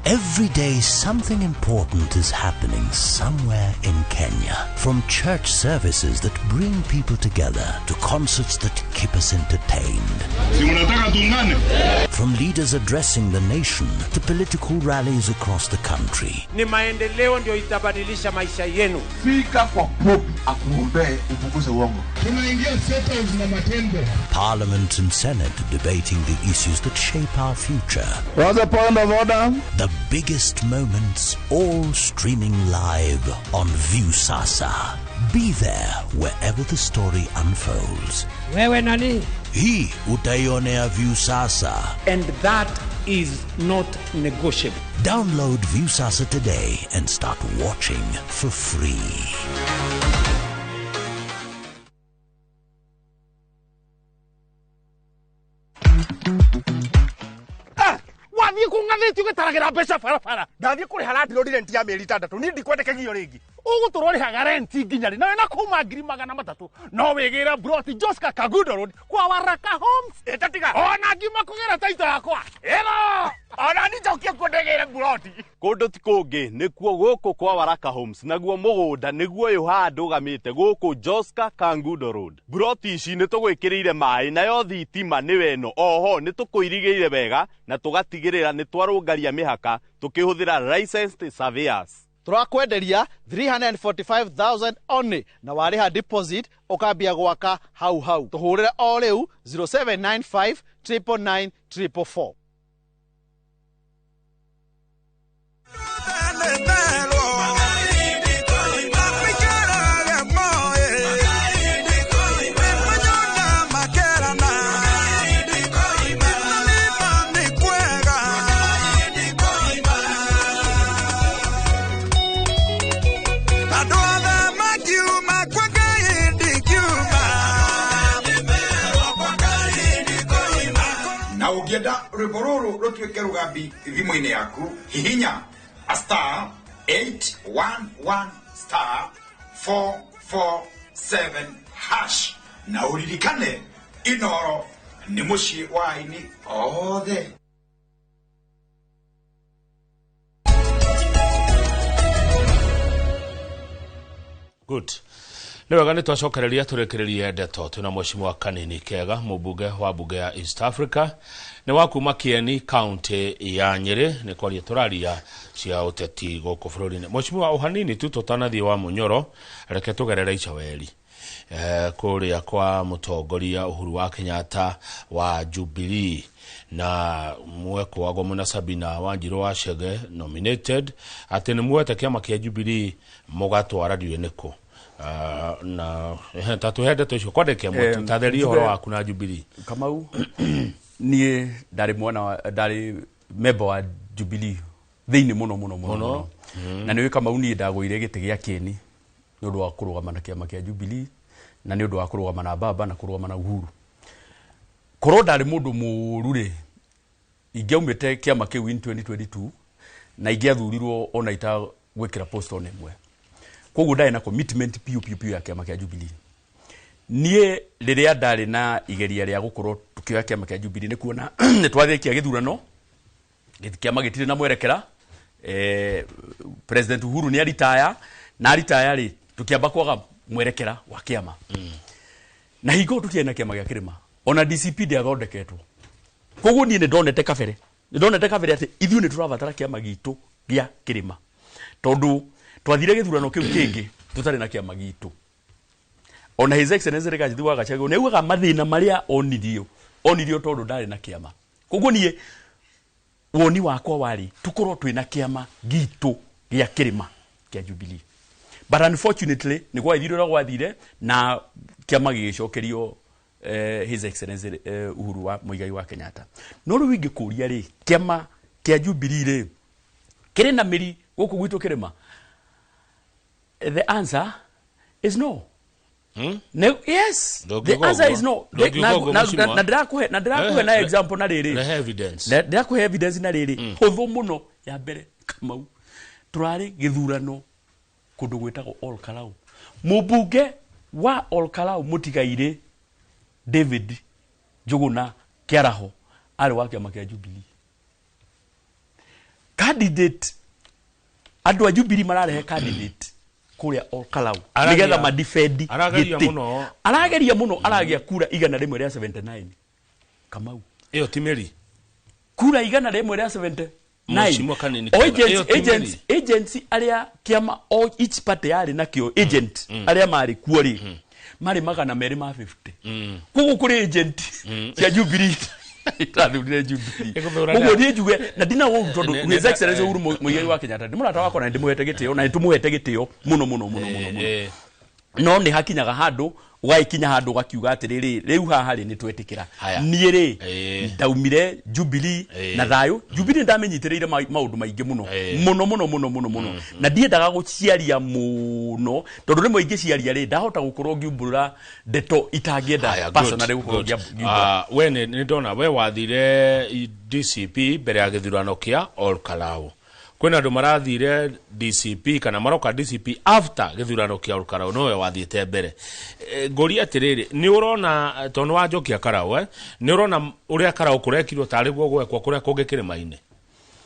Every day something important is happening somewhere in Kenya. From church services that bring people together to concerts that keep us entertained. From leaders addressing the nation to political rallies across the country. Ni maendeleo ndio itabadilisha maisha yenu. Fika kwa Pope akuombee upunguze uongo. Tunaingia settles na matendo. Parliament and Senate debating the issues that shape our future. What's the point of order? The biggest moments all streaming live on Viusasa. Be there wherever the story unfolds. Wewe nani? Hii utaionea Viusasa. And that is not negotiable. Download Viusasa today and start watching for free. Wathiĩ kũng'athĩtie ũgĩtaragĩra mbeca barabara. Ndathiĩ kũrĩha landlord rent ya mĩeri 6, niĩ ndikwendekagio rĩngĩ. Ũgũtũra ũrĩhaga renti nginya rĩ? Nawe na kuma 300,000 no wĩgĩre broti Joska Kangundo Road kwa Waraka Homes. Ĩtatiga ona ngiuma kũgĩra taito yakwa ĩno, ona niĩ njokie kuo ndĩgĩre broti. Kũndũ ti kũngĩ, nĩkuo gũkũ kwa Waraka Homes, naguo mũgũnda nĩguo ũyũ haha ndũgamĩte gũkũ Joska Kangundo Road. Broti ici nĩ tũgwĩkĩrĩire maĩ, nayo thitima nĩwe ĩno. Oho nĩ tũkũirigĩire wega na tũgatigĩrĩra nĩ twarũngaria mĩhaka tũkĩhũthĩra licensed surveyors. Tũrakwenderia 345,000 only, na warĩha deposit ũkambia gwaka hau hau. Tũhũrĩre o rĩu 0795 999 444. Ũngĩenda rwĩmbo rũrũ rũtuĩke rũgambi thimũ-inĩ yaku, hihinya star 811 star 447 hash na ũririkane Inoro nĩ mũciĩ wa aini othe. Good. Nĩ wega nĩ twacokereria tũrĩkĩrĩrie ndeto twĩna mheshimiwa Kanini Kega, mũmbunge wa mbunge ya East Africa, nĩ wa kuma Kieni county ya Nyĩrĩ, nĩ kwaria tũraria cia ũteti gũkũ bũrũri-inĩ. Mheshimiwa, ũhanini tu tũtanathiĩ wa Mũnyoro, reke tũgerere Icaweri kũrĩa kwa mũtongoria Uhuru wa Kenyatta wa Jubilee, na mwekwo mwena Sabina Wanjiru wa Chege nominated atĩ nĩ muoete kĩama kĩa Jubilee mũgatwara ndiũĩ nĩkũ. Na tatuhe ndeto icio kwandĩke mũtu tatheria ũhoro waku na Jubilee. Kamau, niĩ ndarĩ mwana, ndarĩ member wa Jubilee thĩinĩ mũno mũno mũno, na nĩũĩ Kamau, niĩ ndagũire gĩtĩ gĩa Kĩeni nĩ ũndũ wa kũrũgama na kĩama kĩa Jubilee, na nĩ ũndũ wa kũrũgama na baba na kũrũgama na Uhuru. Korwo ndarĩ mũndũ mũũru rĩ, ingĩaumĩte kĩama kĩu in 2022 na ingĩathurirwo ona itagwĩkĩra post on ĩmwe. Koguo ndarĩ na commitment piũ piũ piũ ya kĩama kĩa Jubilee. Niĩ rĩrĩa ndarĩ na igeria rĩa gũkorwo tũkĩoya kĩama kĩa Jubilee nĩ kuona nĩ twathĩkia gĩthurano, kĩama gĩtirĩ na mwerekera. President Uhuru nĩ aritaya, na aritaya rĩ, tũkĩamba kwaga mwerekera wa kĩama. Na hingo tũtiarĩ na kĩama gĩa kĩrĩma, ona DCP ndĩathondeketwo. Koguo niĩ nĩ ndonete kabere, nĩ ndonete kabere atĩ ithuĩ nĩ tũrabatara kĩama gitũ gĩa kĩrĩma, tondũ twathire gĩthurano kĩu kĩngĩ tũtarĩ na kĩama gitũ. Ona His Excellency Rigathi wa Gachagua nĩ augaga mathĩna marĩa onirio tondũ ndarĩ na kĩama. Koguo niĩ woni wakwa warĩ tũkorwo twĩna kĩama gitũ gĩa kĩrĩma kĩa Jubilee. But unfortunately nĩ gwathire ũrĩa gwathire na kĩama gĩgĩcokerio His Excellency Uhuru wa Muigai wa Kenyatta. No rĩu ingĩkũria rĩ, kĩama kĩa Jubilee rĩ kĩrĩ na mĩri gũkũ gwitũ kĩrĩma? The answer is no. No, yes. The answer is no. Na ndĩrakũhe na example na rĩrĩ. Rehe evidence. Ndĩrakũhe evidence na rĩrĩ. Hũthũ mũno ya mbere Kamau. Tũrarĩ gĩthurano kũndũ gwĩtagwo Ol Kalou. Mũmbunge wa Ol Kalou mũtigairĩ David Njuguna Kĩaraho arĩ wa kĩama kĩa Jubilee. Candidate, andũ a Jubilee mararehe candidate kũrĩa Ol Kalou nĩgetha madefend gĩtĩ. Arageria mũno, aragĩa kura 179. Kamau. Ĩyo ti mĩri. Kura 179. Agents arĩa kĩama o each party yarĩ nakĩo agent arĩa marĩ kuo rĩ marĩ 250. Koguo kũrĩ agent cia Jubilee itathurire Jubilee. Koguo niĩ njuge na ndina ũru tondũ His Excellency Uhuru Muigai wa Kenyatta nĩ mũrata wakwa na ndĩmũhete gĩtĩo na nĩtũmũhete gĩtĩo mũno mũno mũno mũno mũno. No nĩ hakinyaga handũ ũgagĩkinya handũ ũgakiuga atĩrĩrĩ, rĩu haha rĩ nĩ twetĩkĩra. Niĩ rĩ ndaumire Jubilee na thayũ. Jubilee ndamenyitĩrĩire maũndũ maingĩ mũno mũno mũno mũno mũno mũno, na ndiendaga gũciaria mũno tondũ rĩmwe ingĩciaria rĩ ndahota gũkorwo ngiumbũra ndeto itangĩenda personally gũkorwo ngiumbũra. We nĩ ndona we wathire DCP mbere ya gĩthurano kĩa Ol Kalou. Kwĩna andũ marathire DCP kana maroka DCP after gĩthurano kĩa Ol Kalou, nowe wathiĩte mbere. Ngũria atĩrĩrĩ, nĩ ũrona tondũ wanjokia Karau, nĩ ũrona ũrĩa Karau kũrekirwo tarĩ guo gwekwo kũrĩa kũngĩ kĩrĩma-inĩ?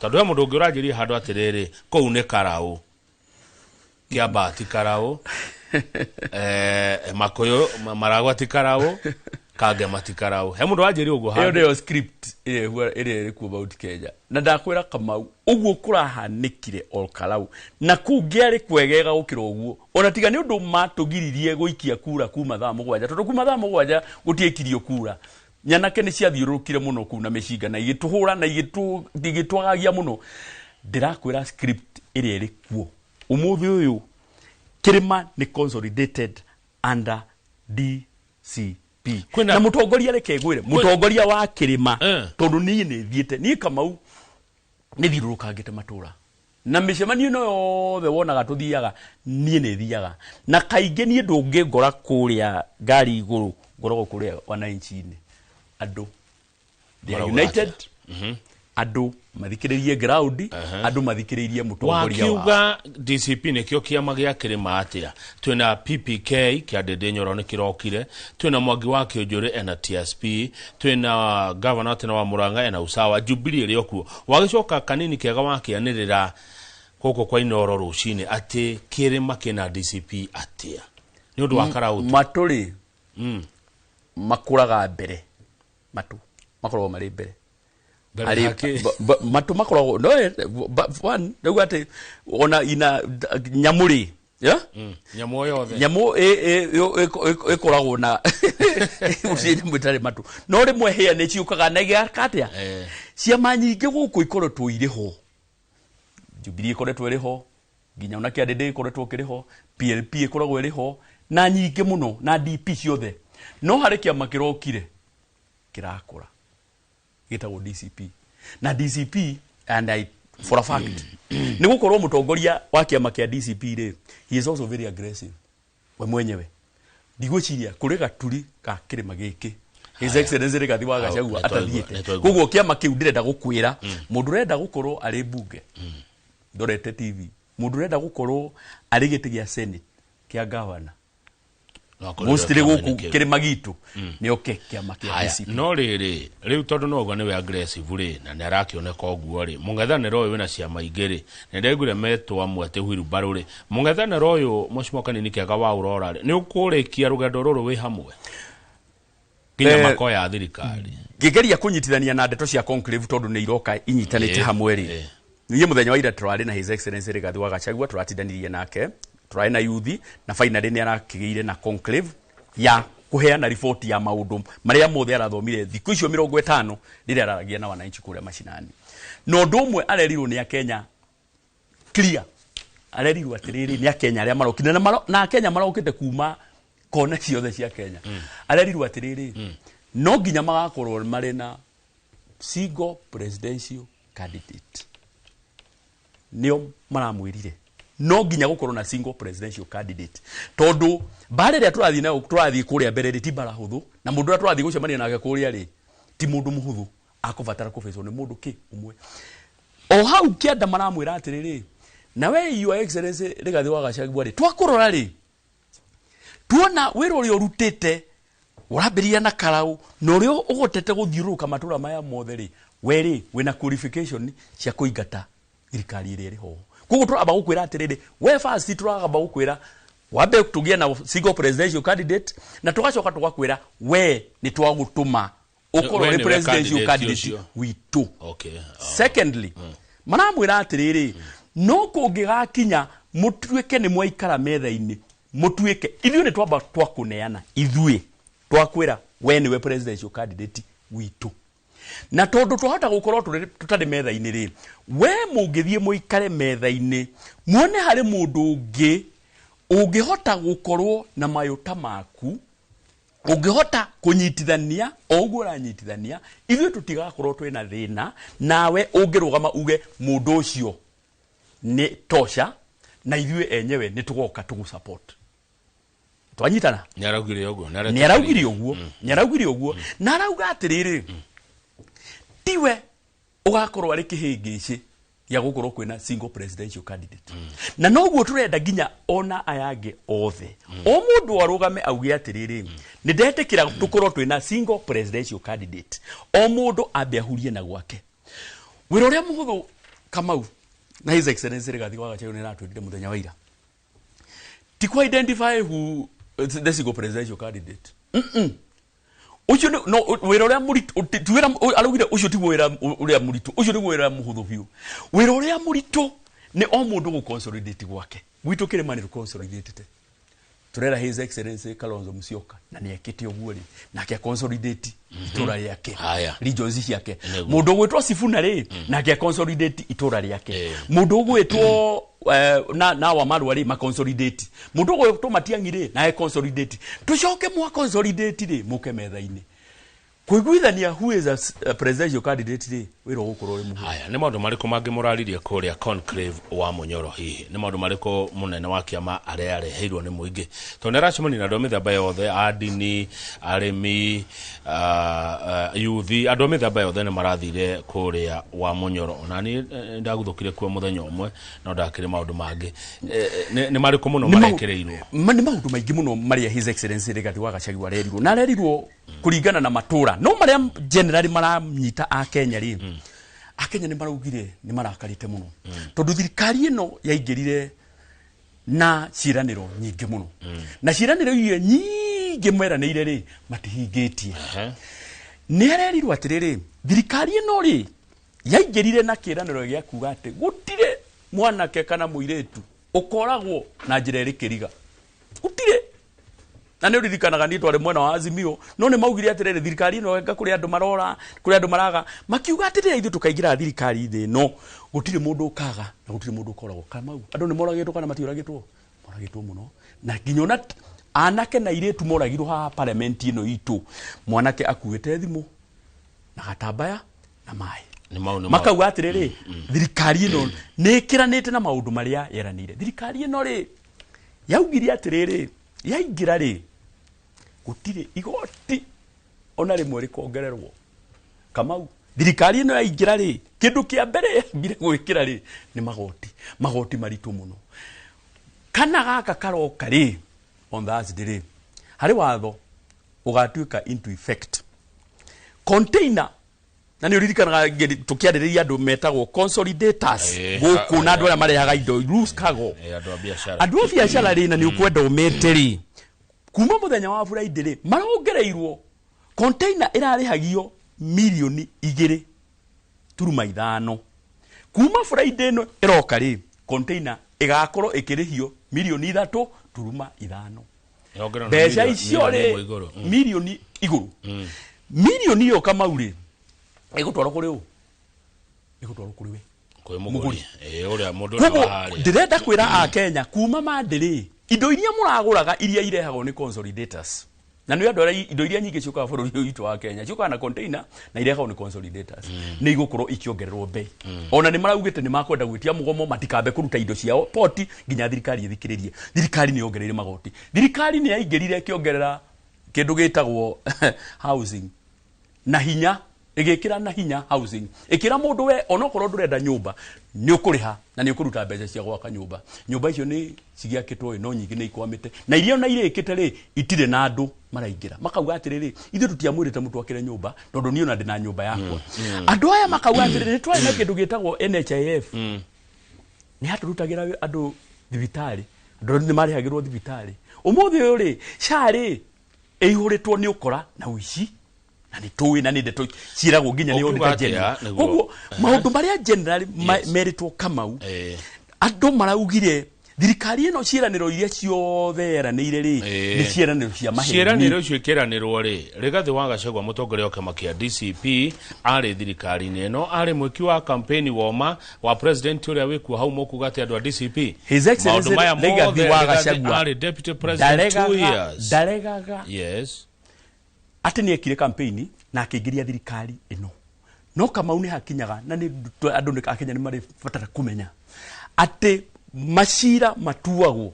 Tondũ he mũndũ ũngĩ ũranjĩria handũ atĩrĩrĩ, kũu nĩ Karau, Kĩambaa ti Karau, Makũyũ Maragwa ti Karau, Kangema ti Karau. He mũndũ wanjĩria ũguo handũ. Ĩyo nĩyo script ĩrĩa ĩrĩ kuo Mount Kenya. Na ndakwĩra Kamau, ũguo kũrahanĩkire Ol Kalou na kũu ngĩarĩ kwegega gũkĩra ũguo. Ona tiga nĩ ũndũ matũgiririe gũikia kura kuma thaa 7, tondũ kuma thaa 7 gũtiaikirio kura. Nyanake nĩ ciathiũrũrũkire mũno kũu na mĩcinga na igĩtũhũra na igĩtwagagia mũno. Ndĩrakwĩra script ĩrĩa ĩrĩ kuo ũmũthĩ ũyũ, kĩrĩma nĩ consolidated under DCP. Na mũtongoria reke ngwĩre, mũtongoria wa kĩrĩma, tondũ niĩ nĩ thiĩte, niĩ Kamau nĩ thiũrũrũkangĩte matũra na mĩcemanio ĩno yothe wonaga tũthiaga, niĩ nĩ thiaga. Na kaingĩ niĩ ndũngĩngora kũrĩa ngari igũrũ, ngoragwo kũrĩa wananchi-inĩ. Andũ they are united, andũ mathikĩrĩrie ground, andũ mathikĩrĩrie mũtongoria wao. Wakiuga DCP nĩkĩo kĩama gĩa kĩrĩma atĩa? Twĩna PPK kĩa Ndĩndĩ Nyoro nĩ kĩrokire, twĩna Mwangi wa Kĩũnjũrĩ ena TSP, twĩna Governor tena wa Murang'a ena Usawa, Jubilee ĩrĩ o kuo. Wagĩcoka kanini kega wakĩanĩrĩra gũkũ kwa Inooro rũcinĩ atĩ kĩrĩma kĩna DCP atĩa? Nĩ ũndũ wa Karau. Matũ rĩ makũraga mbere, matũ makoragwo marĩ mbere. Matũ makoragwo no one rĩu atĩ ona ina nyamũ rĩ, nyamũ yothe nyamũ ĩkoragwo na gũtirĩ nyamũ ĩtarĩ matũ, no rĩmwe hĩa nĩ ciũkaga na igeka atĩa? Ciama nyingĩ gũkũ ikoretwo irĩ ho, Jubilee ĩkoretwo ĩrĩ ho, nginya ona kĩandĩndĩ ĩkoretwo kĩrĩ ho, PLP ĩkoragwo ĩrĩ ho, na nyingĩ mũno, na DP ciothe. No harĩ kĩama kĩrokire kĩrakũra gĩtagwo DCP. Na DCP, and I for a fact, nĩ gũkorwo mũtongoria wa kĩama kĩa DCP rĩ, he is also very aggressive we mwenyewe. Ndigwĩciria kũrĩ gaturi ka kĩrĩma gĩkĩ His Excellency Rigathi wa Gachagua Nĩ twaigua, atathiĩte. nĩ twaigua. Koguo kĩama kĩu ndĩrenda gũkwĩra, mũndũ ũrenda gũkorwo arĩ mbunge, ndorete TV, mũndũ ũrenda gũkorwo arĩ gĩtĩ gĩa Senate, kĩa governor, No akorwo mostly kĩama-inĩ gũkũ kĩu. kĩrĩma gitũ, nĩ oke kĩama kĩa Haya, DCP. no rĩrĩ rĩu tondũ no ũguo nĩwe aggressive rĩ, na nĩ arakĩoneka ũguo rĩ, mũng'ethanĩro ũyũ wĩna ciama ingĩ rĩ, nĩ ndaiguire metwo amwe atĩ wheelbarrow rĩ, mũng'ethanĩro ũyũ mheshimiwa Kanini Kĩaga wa Ũrora rĩ, nĩ ũkũrĩkia rũgendo rũrũ wĩ hamwe nginya makoya thirikari? Ngĩgeria kũnyitithania na ndeto cia conclave, tondũ nĩ iroka inyitanĩte hamwe rĩ, niĩ mũthenya wa ira tũrarĩ na His Excellency Rigathi wa Gachagua, tũratindanirie nake, tũrarĩ na yuthi, na finally nĩ arakĩgĩire na conclave ya kũheana riboti ya maũndũ marĩa mothe arathomire thikũ icio 50 rĩrĩa araragia na wananchi kũrĩa macinani. Na ũndũ ũmwe arerirwo nĩ Akenya clear, arerirwo atĩrĩrĩ, nĩ Akenya arĩa marokire na Akenya marokĩte kuma kona ciothe cia Kenya, arerirwo atĩrĩrĩ, no nginya magakorwo marĩ na single presidential candidate. Nĩo maramwĩrire no nginya gũkorwo na single presidential candidate, tondũ mbara ĩrĩa tũrathiĩ nayo, tũrathiĩ kũrĩa mbere rĩ, ti mbara hũthũ, na mũndũ ũrĩa tũrathiĩ gũcemania nake kũrĩa rĩ, ti mũndũ mũhũthũ, akũbatara kũbĩcwo nĩ mũndũ kĩ ũmwe. O hau kĩanda maramwĩra atĩrĩrĩ, na we Your Excellency Rigathi wa Gachagua rĩ, twakũrora rĩ, tuona wĩra ũrĩa ũrutĩte, ũrambĩrĩria na karau, na ũrĩa ũhotete gũthiũrũrũka matũra maya mothe rĩ, we rĩ, wĩna qualification cia kũingata thirikari ĩrĩa ĩrĩ ho. Koguo tũramba gũkwĩra atĩrĩrĩ, we first tũramba gũkwĩra wambe tũgĩe na single presidential candidate, na tũgacoka tũgakwĩra we nĩ twagũtũma ũkorwo We ũrĩ nĩwe presidential candidate candidate ũcio. witũ. Secondly, maramwĩra atĩrĩrĩ, no kũngĩgakinya mũtuĩke nĩ mwaikara metha-inĩ, mũtuĩke ithuĩ nĩ twamba twakũneana, ithuĩ twakwĩra we nĩwe presidential candidate witũ, na tondũ twahota gũkorwo tũtarĩ metha-inĩ rĩ, we mũngĩthiĩ mũikare metha-inĩ, muone harĩ mũndũ ũngĩ ũngĩhota gũkorwo na mayũ ta maku, ũngĩhota kũnyitithania o ũguo ũranyitithania, ithuĩ tũtigakorwo twĩna thĩna nawe. Ũngĩrũgama uge mũndũ ũcio nĩ tosha, na ithuĩ enyewe nĩ tũgoka tũgũ support. Twanyitana? Nĩ araugire ũguo? Nĩ araugire ũguo, nĩ araugire ũguo, na arauga atĩrĩrĩ, tiwe ũgakorwo arĩ kĩhĩngĩcĩ gĩa gũkorwo kwĩna single presidential candidate, na noguo tũrenda nginya ona aya angĩ othe, o mũndũ arũgame auge atĩrĩrĩ, nĩ ndetĩkĩra tũkorwo twĩna single presidential candidate. O mũndũ ambe ahurie na gwake. Wĩra ũrĩa mũhũthũ, Kamau, na His Excellency Rigathi wa Gachagua nĩ aratwĩrire mũthenya wa ira, ti ku identify who the single presidential candidate. Ũcio no wĩra ũrĩa mũritũ, ti wĩra araugire ũcio tiguo wĩra ũrĩa mũritũ, ũcio nĩguo wĩra mũhũthũ biũ. Wĩra ũrĩa mũritũ nĩ o mũndũ gũ consolidate gwake. Gwitũ kĩrĩma nĩ tũ tũrera His Excellency Kalonzo Musyoka, na nĩ ekĩte ũguo rĩ, nake consolidate itũra rĩake, Haya. regions ciake. Nĩguo. Mũndũ ũgwĩtwo Sifuna rĩ, nake consolidate itũra rĩake. Mũndũ ũgwĩtwo na Wamarwa rĩ, ma consolidate. Mũndũ ũgwĩtwo Matiang'i rĩ, naye consolidate. Tũcoke mwa consolidate rĩ, mũke metha-inĩ kũiguithania who is a presidential candidate rĩ, wĩra ũgũkorwo ũrĩ mũhũthũ. Haya, nĩ maũndũ marĩkũ mangĩ mũraririe kũrĩa conclave wa Mũnyoro? Hihi nĩ maũndũ marĩkũ mũnene wa kĩama arĩa areheirwo nĩ mũingĩ, tondũ nĩ aracemania na andũ a mĩthemba yothe, a ndini, arĩmi, yuthi, andũ a mĩthemba yothe nĩ marathire kũrĩa wa Mũnyoro. Ona niĩ ndaguthũkire kuo mũthenya ũmwe, no ndakĩrĩ maũndũ mangĩ. Nĩ marĩkũ mũno marekĩrĩirwo? Nĩ maũndũ maingĩ mũno marĩa His Excellency Rigathi wa Gachagua arerirwo, na arerirwo kũringana na matũra, no marĩa generally maranyita Akenya rĩ, Akenya nĩ maraugire nĩ marakarĩte mũno, tondũ thirikari ĩno yaingĩrire na ciĩranĩro nyingĩ mũno, na ciĩranĩro iria nyingĩ meranĩire rĩ, matihingĩtie. Nĩ arerirwo atĩrĩrĩ, thirikari ĩno rĩ, yaingĩrire na kĩĩranĩro gĩa kuga atĩ gũtirĩ mwanake kana mũirĩtu ũkoragwo na njĩra ĩrĩ kĩriga, gũtirĩ. Na nĩ ũririkanaga niĩ twarĩ mwena wa Azimio, no nĩ maugire atĩrĩrĩ, thirikari ĩno anga kũrĩ andũ marora, kũrĩ andũ maraga, makiuga atĩrĩrĩ, ithuĩ tũkaingĩra thirikari-inĩ ĩno, gũtirĩ mũndũ ũkaga na gũtirĩ mũndũ ũkoragwo. Kamau, andũ nĩ moragĩtwo kana matiũragĩtwo? Moragĩtwo mũno, na nginya ona anake na airĩtu moragirwo haha parliament ĩno itũ, mwanake akuĩte thimũ na gatambaya na maĩ. Nĩ mau nĩ Makauga atĩrĩrĩ, thirikari ĩno nĩ ĩkĩranĩte na maũndũ marĩa yeranĩire. Thirikari ĩno rĩ, yaugire atĩrĩrĩ, yaingĩra rĩ, gũtirĩ igoti Ona rĩmwe rĩkongererwo. Kamau, thirikari ĩno yaingĩra rĩ, kĩndũ kĩa mbere yambire gwĩkĩra rĩ nĩ magoti, magoti maritũ mũno. Kana gaka karoka rĩ, on Thursday rĩ, harĩ watho ũgatuĩka into effect. Container, na nĩ ũririkanaga tũkĩarĩrĩria andũ metagwo consolidators gũkũ, na andũ arĩa marehaga indo loose cargo. Andũ a biacara. Andũ a biacara rĩ, na nĩ ũkwenda ũmete rĩ, kuma mũthenya wa Friday rĩ, marongereirwo container ĩrarĩhagio 2.5 mirioni. Kuma Friday ĩno ĩroka rĩ, container ĩgakorwo ĩkĩrĩhio 3.5 mirioni. Yongererwo na Mbeca icio mirioni rĩ, ĩmwe igũrũ. Mirioni igũrũ, mirioni ĩyo, Kamau, rĩ, ĩgũtwarwo kũrĩ ũ? Ĩgũtwarwo kũrĩ we kwĩ mũgũri. Ũrĩa mũndũ ũrĩa Koguo wa harĩa. Ndĩrenda kwĩra akenya kuma mandĩ rĩ, indo iria mũragũraga, iria irehagwo nĩ consolidators, na nĩ andũ arĩa indo iria nyingĩ ciũkaga bũrũri ũyũ witũ wa Kenya ciũkaga na container na irehagwo nĩ consolidators, nĩ igũkorwo ikĩongererwo bei. Ona nĩ maraugĩte nĩ makwenda gwĩtia mũgomo, matikambe kũruta indo ciao poti nginya thirikari ĩthikĩrĩrie. Thirikari nĩ yongereire magoti, thirikari nĩ yaingĩrire ĩkĩongerera kĩndũ gĩtagwo housing na hinya, ĩgĩkĩra na hinya housing, ĩkĩra mũndũ we onokorwo ndũrenda nyũmba nĩ ũkũrĩha na nĩ ũkũruta mbeca cia gwaka nyũmba. Nyũmba icio nĩ cigĩakĩtwo ĩ, no nyingĩ nĩ ikwamĩte, na iria ona irĩkĩte rĩ, itirĩ na andũ maraingĩra. Makauga atĩrĩrĩ, ithuĩ tũtiamwĩrĩte mũtwakĩre nyũmba tondũ niĩ ona ndĩ na nyũmba yakwa. Andũ aya makauga atĩrĩrĩ, nĩ twarĩ na kĩndũ gĩtagwo NHIF, nĩ yatũrutagĩra andũ thibitarĩ, andũ nĩ marĩhagĩrwo thibitarĩ. Ũmũthĩ ũyũ rĩ, SHA rĩ, ĩihũrĩtwo nĩ ũkora na ũici, na nĩ tũĩ na nĩ ndeto ciĩragwo nginya nĩ Ũkiuga Auditor atĩa, General. nĩguo? Koguo maũndũ marĩa general merĩtwo, Kamau, andũ maraugire thirikari ĩno ciĩranĩro iria ciothe yeranĩire rĩ, nĩ ciĩranĩro cia maheni. Ciĩranĩro icio ikĩranĩrwo rĩ, Rigathĩ wa Gachagua, mũtongoria wa kĩama kĩa DCP, arĩ thirikari-inĩ ĩno, arĩ mwĩki wa campaign woma wa president ũrĩa wĩkuo hau, mũkuga atĩ andũ a DCP His Excellency maũndũ maya Rigathi mothe wa Rigathi Gachagua arĩ deputy president 2 years. Ndaregaga atĩ nĩ ekire campaign na akĩingĩria thirikari ĩno, no Kamau nĩ hakinyaga na nĩ andũ nĩ a Kenya nĩ marĩ batara kũmenya atĩ macira matuagwo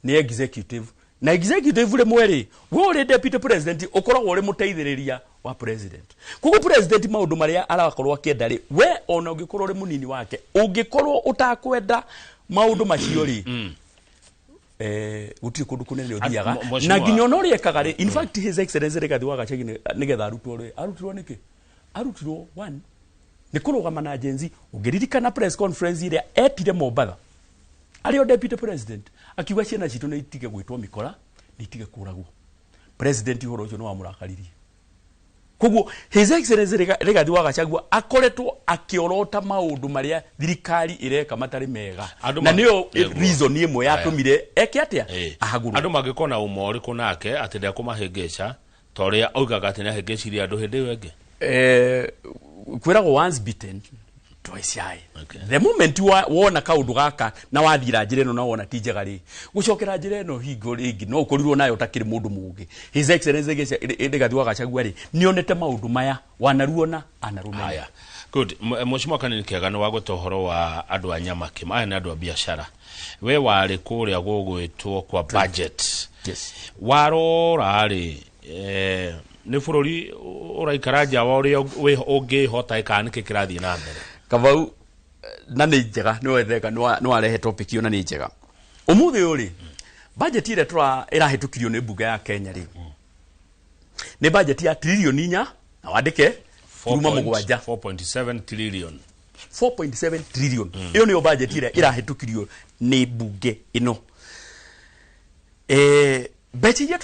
nĩ executive, na executive rĩmwe rĩ, we ũrĩ deputy president ũkoragwo ũrĩ mũteithĩrĩria wa president. Koguo president maũndũ marĩa arakorwo akĩenda rĩ, we ona ũngĩkorwo ũrĩ mũnini wake, ũngĩkorwo ũtakwenda maũndũ macio rĩ, gũtirĩ kũndũ kũnene ũthiaga. Mheshimiwa- Na nginya ona ũrĩa ekaga rĩ, in fact His Excellency Rigathi wa Gachagua nĩgetha arutwo rĩ, arutirwo nĩkĩ? Arutirwo one nĩ kũrũgama na Gen Z. Ũngĩririkana press conference ĩrĩa etire Mombatha arĩ o deputy president, akiuga ciana citũ nĩ itige gwĩtwo mĩkora, nĩ itige kũragwo. President ũhoro ũcio nĩ wamũrakaririe. Koguo His Excellency Rigathi wa Gachagua akoretwo akĩorota maũndũ marĩa thirikari ĩreka matarĩ mega, Andũ na nĩyo Nĩguo. reason ĩmwe yatũmire eke atĩa? Ahagũrwo. Andũ mangĩkorwo na ũma ũrĩkũ nake atĩ ndekũmahĩngĩca ta ũrĩa oigaga atĩ nĩahĩngĩcirie andũ hĩndĩ ĩyo ĩngĩ? Kwĩragwo once bitten, twice shy. The moment wona kaũndũ gaka na wathira njĩra ĩno na wona ti njega rĩ, gũcokera njĩra ĩno hingo rĩngĩ no ũkorirwo nayo ũtakĩrĩ mũndũ mũũgĩ. His Excellency Rigathi wa Gachagua rĩ, nĩonete maũndũ maya wanaruona anarũmenya. Haya, good. Mheshimiwa Kanini Kĩaga, nĩ wagweta ũhoro wa andũ a nyamakĩ, aya nĩ andũ a biacara. We warĩ kũrĩa gũgwĩtwo kwa budget. Yes. Warora rĩ, nĩ bũrũri ũraikara nja wa ũrĩa ũngĩhota, kana nĩkĩ kĩrathiĩ na mbere? Kamau, na nĩ njega nĩ wetheka nĩ warehe topic ĩyo na nĩ njega. Ũmũthĩ ũyũ rĩ, budget ĩrĩa ĩrahĩtũkirio nĩ mbunge ya Kenya rĩ, nĩ budget ya 4.7 tririoni, na wandĩke turuma mũgwanja. 4.7 trillion. 4.7 trillion, ĩyo nĩyo budget ĩrĩa ĩrahĩtũkirio nĩ mbunge ĩno. Mbeca iria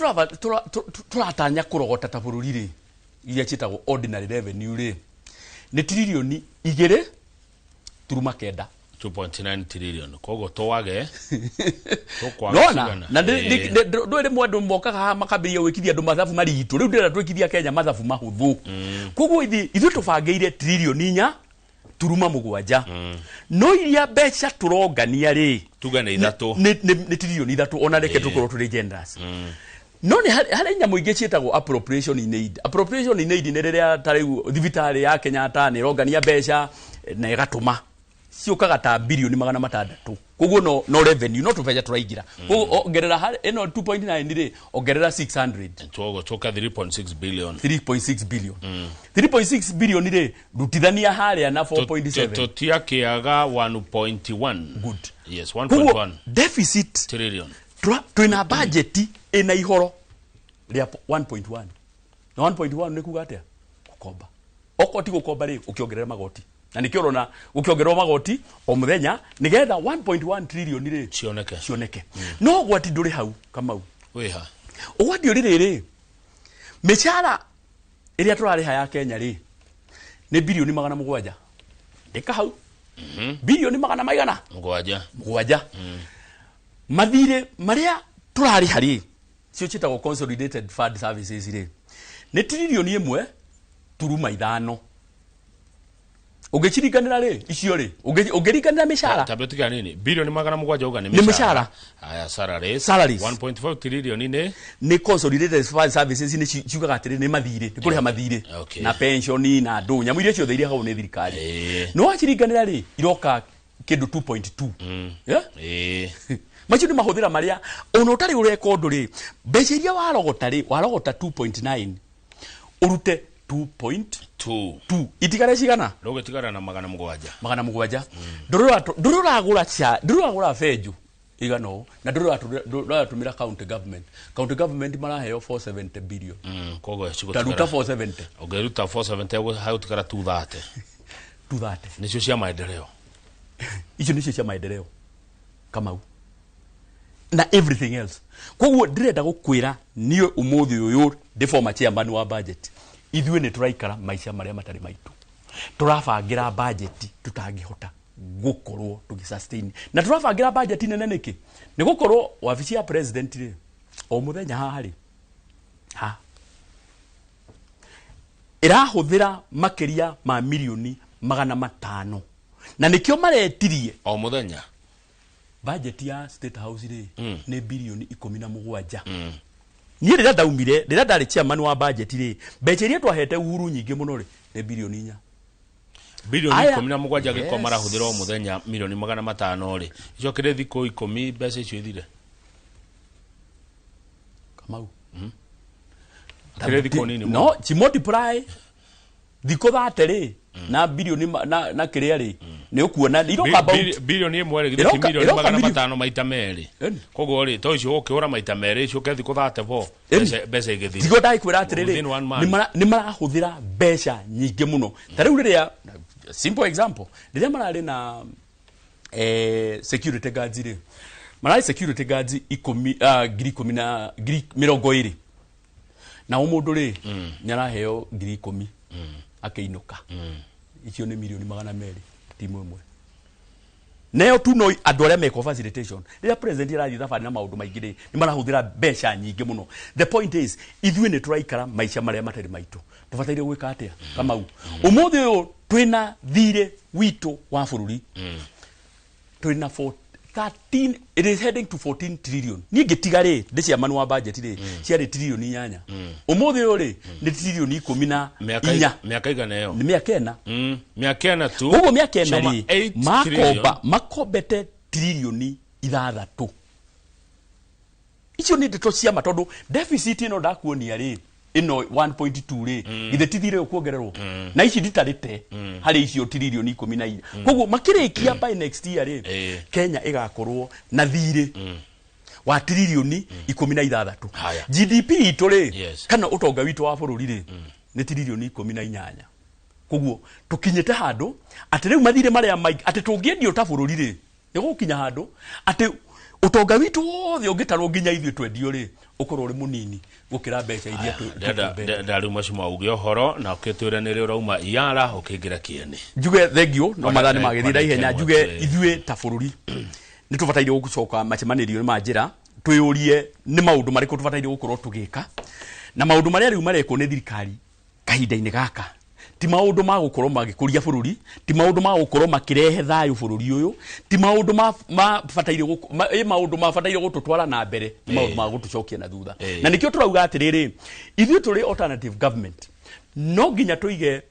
tũratanya kũrogota ta bũrũri rĩ, iria ciĩtagwo ordinary revenue rĩ, nĩ 2.9 tririoni. 2.9 trillion, koguo twage tũkwaga Nona cigana? na ndũĩ rĩmwe andũ mokaga haha makambĩrĩria gwĩkithia andũ mathabu maritũ. Rĩu ndĩrenda twĩkithia Kenya mathabu mahũthũ. Koguo ithuĩ tũbangĩire 4.7 tririoni, no iria mbeca tũrongania rĩ, Tuge nĩ ithatũ. Nĩ 3 tririoni, ona reke tũkorwo tũrĩ generous. No nĩ harĩ nyamũ ingĩ ciĩtagwo appropriation in aid. Appropriation in aid nĩ rĩrĩa ta rĩu thibitarĩ ya Kenyatta nĩ ĩrongania mbeca na ĩgatũma Ciũkaga ta birioni 600. Koguo no revenue, no tũbeca tũraingĩra. Koguo ongerera harĩ ĩno 2.9 rĩ, ongerera 600. Tũgũcoka 3.6 billion. 3.6 billion. 3.6 billion rĩ, rutithania harĩa na 4.7. Tũtiakĩaga 1.1. Good. Yes, Koguo 1.1 deficit trillion. Twĩna budget ĩna ihoro rĩa 1.1. Na 1.1 nĩ kuga atĩa? Gũkomba. Okorwo ti gũkomba rĩ, ũkĩongerera magoti. Na nĩkĩo ũrona gũkĩongererwo magoti o mũthenya nĩgetha 1.1 trillion rĩ cioneke. Cioneke. No ũgwati ndũrĩ hau, Kamau. Wĩha. Ũgwati ũrĩ rĩrĩ, mĩcara ĩrĩa tũrarĩha ya Kenya rĩ nĩ birioni 700. Ndĩka hau. Birioni magana maigana? 7. 7. Mathirĩ marĩa tũrarĩha rĩ, cio ciĩtagwo consolidated fund services rĩ, nĩ tiririoni 1.5. Ũngĩciringanĩra rĩ, icio rĩ, ũngĩringanĩra mĩcara. Tabia tiga nini? Bilioni 700 uga nĩ Nĩ mĩcara. Aya, salaries. Salaries. 1.5 trillion nĩ Nĩ consolidated fund services, nĩ ciugaga atĩrĩ nĩ mathirĩ, nĩ kũrĩha mathirĩ. Na pension na ndũ, nyamũ iria ciothe irĩhagwo nĩ thirikari. No waciringanĩra rĩ, iroka kĩndũ 2.2. Yeah? Macio nĩ mahũthĩra marĩa ona ũtarĩ ũreka ũndũ rĩ, mbeca iria warogota rĩ, warogota 2.9 ũrute 2.2, itigare cigana? Rũgĩtigara na 700. 700. Ndũrĩ ũragũra cha, ndũrĩ ũragũra benjũ igana ũũ, na ndũrĩ ũratũmĩra county government. County government maraheo 470 billion. Koguo Ta ruta 470. Ũngĩruta 470 hagũtigara 230. 230. Nĩcio cia maendeleo. Icio nĩcio cia maendeleo, Kamau, na everything else. Koguo ndĩrenda gũkwĩra niĩ ũmũthĩ ũyũ ndĩ former chairman wa budget, ithuĩ nĩ tũraikara maica marĩa matarĩ maitũ. Tũrabangĩra budget tũtangĩhota gũkorwo tũgĩ sustain. Na tũrabangĩra budget nene nĩkĩ? Nĩ gũkorwo wabici ya president rĩ, o mũthenya haha rĩ, ha ĩrahũthĩra makĩria ma mirioni 500. Na nĩkĩo maretirie o mũthenya. Budget ya State House rĩ, nĩ birioni 17. Niĩ rĩrĩa ndaumire, rĩrĩa ndarĩ chairman wa budget rĩ, mbeca iria twahete Uhuru nyingĩ mũno rĩ, nĩ birioni 4. Birioni Aya. 17 gĩko marahũthĩra o mũthenya mirioni 500 rĩ, icokere thikũ 10 mbeca icio ithire. Kamau. Akĩrĩ thikũ nini mũno. No, ci multiply thikũ 30 rĩ, na birioni na kĩrĩa rĩ, nĩ ũkuona iroka about Birioni 1 rĩ, githĩ ti mirioni iroka magana mirioni 500 maita merĩ. Koguo rĩ, to icio ũkĩhũra maita merĩ, icoke thikũ 34, mbeca igĩthira. Tigo ndakwĩra atĩrĩrĩ, Within one month. Nĩ marahũthĩra mbeca nyingĩ mũno. Ta rĩu rĩrĩa, simple example, rĩrĩa mararĩ na security guards rĩ, mararĩ security guards ikũmi, ngiri ikũmi na ngiri mĩrongo ĩrĩ. Na o mũndũ rĩ, nĩ araheo ngiri ikũmi akĩinũka. Icio nĩ mirioni 200 timu ĩmwe. Neo tu no andũ arĩa meko facilitation. Rĩrĩa president arathiĩ thabarĩ na maũndũ maingĩ rĩ, nĩ marahũthĩra mbeca nyingĩ mũno. The point is, ithuĩ nĩ tũraikara maica marĩa matarĩ maitũ. Tũbataire gwĩka atĩa? Kamau. Ũmũthĩ ũyũ twĩna thirĩ witũ wa bũrũri. Twĩna four, 13, it is heading to 14 trillion. Niĩ ngĩtiga rĩ, ndĩ chairman wa budget rĩ, ciarĩ trilioni 8. Ũmũthĩ ũyũ rĩ, nĩ trilioni ikũmi na inya. Mĩaka igana ĩyo? Nĩ mĩaka ĩna. Mĩaka ĩna tu. Koguo mĩaka ĩna Cioma rĩ, eight trillion. makombete trilioni 6. Icio nĩ ndeto cia ma, tondũ deficit ĩno ndakuonia rĩ, ĩno 1.2 rĩ, githĩ ti thirĩ ũkuongererwo? Na ici nditarĩte harĩ icio trilioni 14. Koguo makĩrĩkia by next year rĩ, Kenya ĩgakorwo na thirĩ wa trilioni 16. GDP itũ rĩ, kana ũtonga witũ wa bũrũri rĩ, nĩ trilioni 18. Koguo tũkinyĩte handũ atĩ rĩu mathirĩ marĩa maingĩ, atĩ tũngĩendio ta bũrũri rĩ, nĩ gũkinya handũ atĩ ũtonga witũ wothe ũngĩtarwo nginya ithuĩ twendio rĩ, ũkorwo ũrĩ mũnini gũkĩra mbeca iria tũkombete. Ndarĩu macio mauge ũhoro na ũkĩtwĩre nĩrĩ ũrauma iara ũkĩingĩra kĩene. Njuge thengio, no Ona mathaa nĩ magĩthiĩ na ihenya. kwa Njuge ndagĩka ĩmwe. ithuĩ ta bũrũri nĩ tũbataire gũcoka macemanĩrio ma njĩra, twĩyũrie nĩ maũndũ marĩkũ tũbataire gũkorwo tũgĩka, na maũndũ marĩa rĩu marekwo nĩ thirikari kahinda-inĩ gaka ti maũndũ ma gũkorwo magĩkũria bũrũri, ti maũndũ ma gũkorwo makĩrehe thayũ bũrũri ũyũ, ti maũndũ mabataire ĩ maũndũ mabataire gũtũtwara na mbere, nĩ maũndũ ma gũtũcokia na thutha. Na nĩkĩo tũrauga atĩrĩrĩ, ithuĩ tũrĩ alternative government, no nginya tũige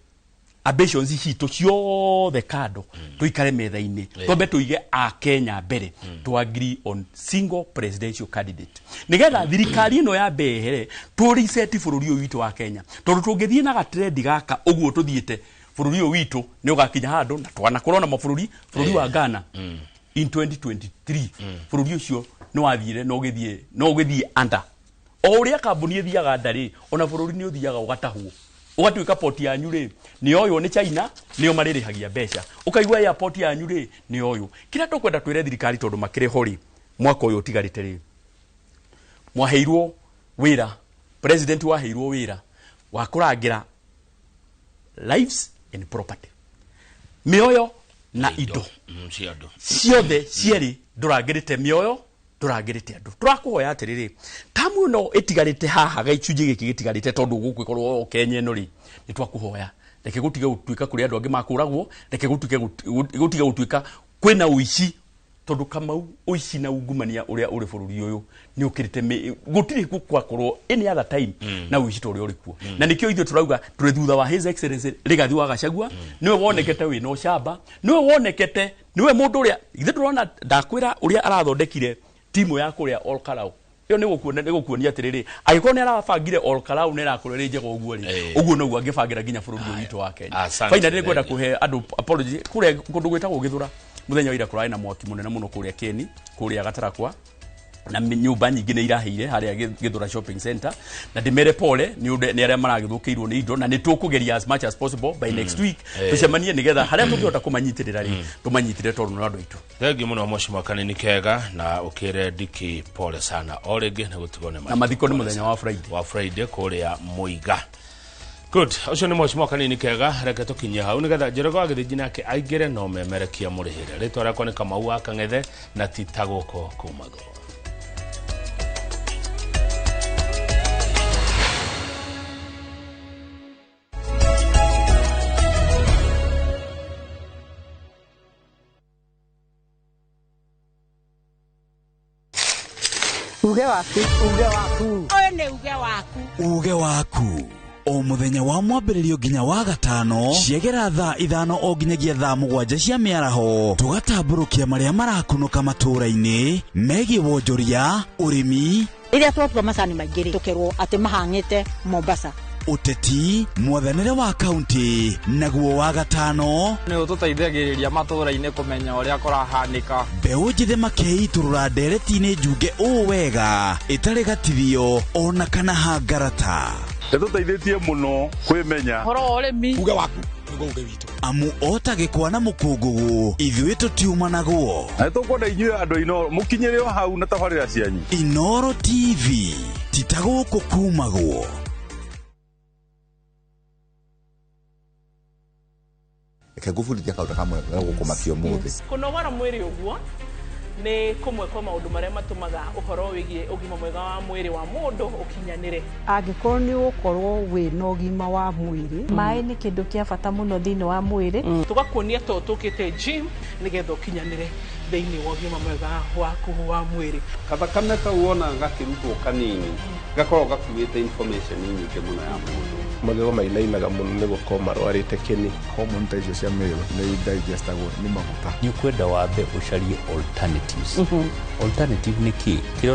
Ambitions citũ ciothe kando, tuikare metha-inĩ, twambe tuige a Kenya mbere, to agree on single presidential candidate nigetha thirikari ĩno yambe ehere, tũ reset bũrũri ũyũ witũ wa Kenya, tondũ tũngĩthiĩ na gatrendi gaka ũguo tũthiĩte, bũrũri ũyũ witũ nĩ ũgakinya handũ na twanakorwo na mabũrũri, bũrũri wa Ghana in 2023, bũrũri ũcio nĩ wathire na ũgĩthiĩ na ũgĩthiĩ under. O ũrĩa kambuni ĩthiaga nda rĩ, ona bũrũri nĩ ũthiaga ũgatahwo, ũgatuĩka poti yanyu rĩ nĩ oywo nĩ China, nĩo marĩrĩhagia mbeca, ũkaigua airport yanyu rĩ nĩ oywo. Kĩrĩa tũkwenda twĩre thirikari, tondũ makĩrĩ ho rĩ, mwaka ũyũ ũtigarĩte rĩ, mwaheirwo wĩra, president waheirwo wĩra wa kũrangĩra lives and property, mĩoyo na indo cia andũ ciothe cierĩ. Ndũrangĩrĩte mĩoyo, ndũrangĩrĩte andũ. Tũrakũhoya atĩrĩrĩ, tamu ĩno ĩtigarĩte haha, gĩcunjĩ gĩkĩ gĩtigarĩte, tondũ gũgũkorwo o Kenya ĩno rĩ, nĩ twakũhoya reke gũtige gũtuĩka kũrĩ andũ angĩ makũragwo, reke gũtige gũtuĩka kwĩna ũici, tondũ Kamau, ũici na ungumania ũrĩa ũrĩ bũrũri ũyũ nĩ ũkĩrĩte gũtirĩ gwakorwo any other time na ũici ta ũrĩa ũrĩ kuo. Na nĩkĩo ithuĩ tũrauga tũrĩ thutha wa His Excellency Rigathi wa Gachagua. Nĩwe wonekete wĩna ũcamba, nĩwe wonekete nĩwe mũndũ ũrĩa ithuĩ tũrona. Ndakwĩra ũrĩa arathondekire timu ya kũrĩa Ol Kalou, ĩyo nĩ gũkuona, nĩ gũkuonia atĩrĩrĩ, angĩkorwo nĩ arabangire Ol Kalou na ĩrakorwo ĩrĩ njega ũguo rĩ, ũguo noguo angĩbangĩra nginya bũrũri ũyũ witũ wa Kenya. Asante, Finally, nĩ ngwenda kũhe andũ apology. Kũrĩa kũndũ gwĩtagwo Gĩthũra, mũthenya wa ira kũrarĩ na mwaki mũnene mũno kũrĩa Keni, kũrĩa Gatarakwa, na nyũmba nyingĩ nĩ irahĩire harĩa Gĩthũra shopping center, na ndĩmere pole nĩ ũndũ nĩ arĩa maragĩthũkĩirwo nĩ indo, na nĩ tũkũgeria as much as possible by next week tũcemanie nĩgetha harĩa tũngĩhota kũmanyitĩrĩra rĩ, tũmanyitĩre, tondũ nĩ andũ aitũ. Thengiũ mũno mheshimiwa Kanini Kega, na ũkĩre Ndiki pole sana o rĩngĩ nĩ gũtigwo nĩ Na mathiko nĩ mũthenya wa Friday. Wa Friday kũrĩa Mũiga. Good, ũcio nĩ mheshimiwa Kanini Kega. Reke tũkinyie hau nĩgetha Njoroge wa Gĩthĩnji nake aingĩre no memerekia mũrĩhĩre. Rĩtwa rĩakwa nĩ Kamau wa Kang'ethe, na ti ta gũkũ kumagwo. Uge waku. Uge waku. Ũyũ nĩ uge waku. Uge waku o mũthenya wa mwambĩrĩrio nginya wa gatano, ciegera thaa 5 o nginyagia thaa 7 cia mĩaraho, tũgatambũrũkia marĩa marakunũka matũũra-inĩ megiĩ wonjoria, ũrĩmi, Rĩrĩa twatua macani maingĩ rĩ, tũkerwo atĩ mahang'ĩte Mombasa. Ũteti, mwathanĩre wa kaunti. Naguo wa gatano nĩ ũtũteithagĩrĩria matũũra-inĩ kũmenya ũrĩa kũrahanĩka. Mbeũ njĩthĩ makeitũrũra ndereti-inĩ njunge ũũ wega, ĩtarĩ gatithio ona kana hangarata. Ĩtũteithĩtie mũno kwĩmenya. Ũhoro wa ũrĩmi. Uge waku nĩguo uge witũ. Amu o ta gĩkwa na mũkũngũgũ, ithuĩ tũtiumanagwo. Na nĩtũkwenda inyuĩ andũ a Inooro mũkinyĩre o hau na tabarĩra cianyu. Inooro TV, ti ta gũkũ kumagwo. Reke ngũbundithia kaũndũ kamwe gagũkũmakia ũmũthĩ. Kũnogora mwĩrĩ ũguo nĩ kũmwe kwa maũndũ marĩa matũmaga ũhoro wĩgiĩ ũgima mwega wa mwĩrĩ wa mũndũ ũkinyanĩre. Angĩkorwo nĩ ũgũkorwo wĩna ũgima wa mwĩrĩ. Maĩ nĩ kĩndũ kĩa bata mũno thĩinĩ wa mwĩrĩ. Tũgakuonia to tũkĩte gym nĩgetha ũkinyanĩre thĩinĩ wa ũgima mwega waku wa mwĩrĩ. Kathakame kau wona gakĩrutwo kanini gakoragwo gakuĩte information nyingĩ mũno ya mũndũ. Magego mainainaga mũno nĩ gũkorwo marwarĩte kĩni. Hormone ta icio cia male nĩ digestagwo nĩ maguta. Nĩ ũkwenda wambe ũcarie alternatives. Alternative nĩ kĩ?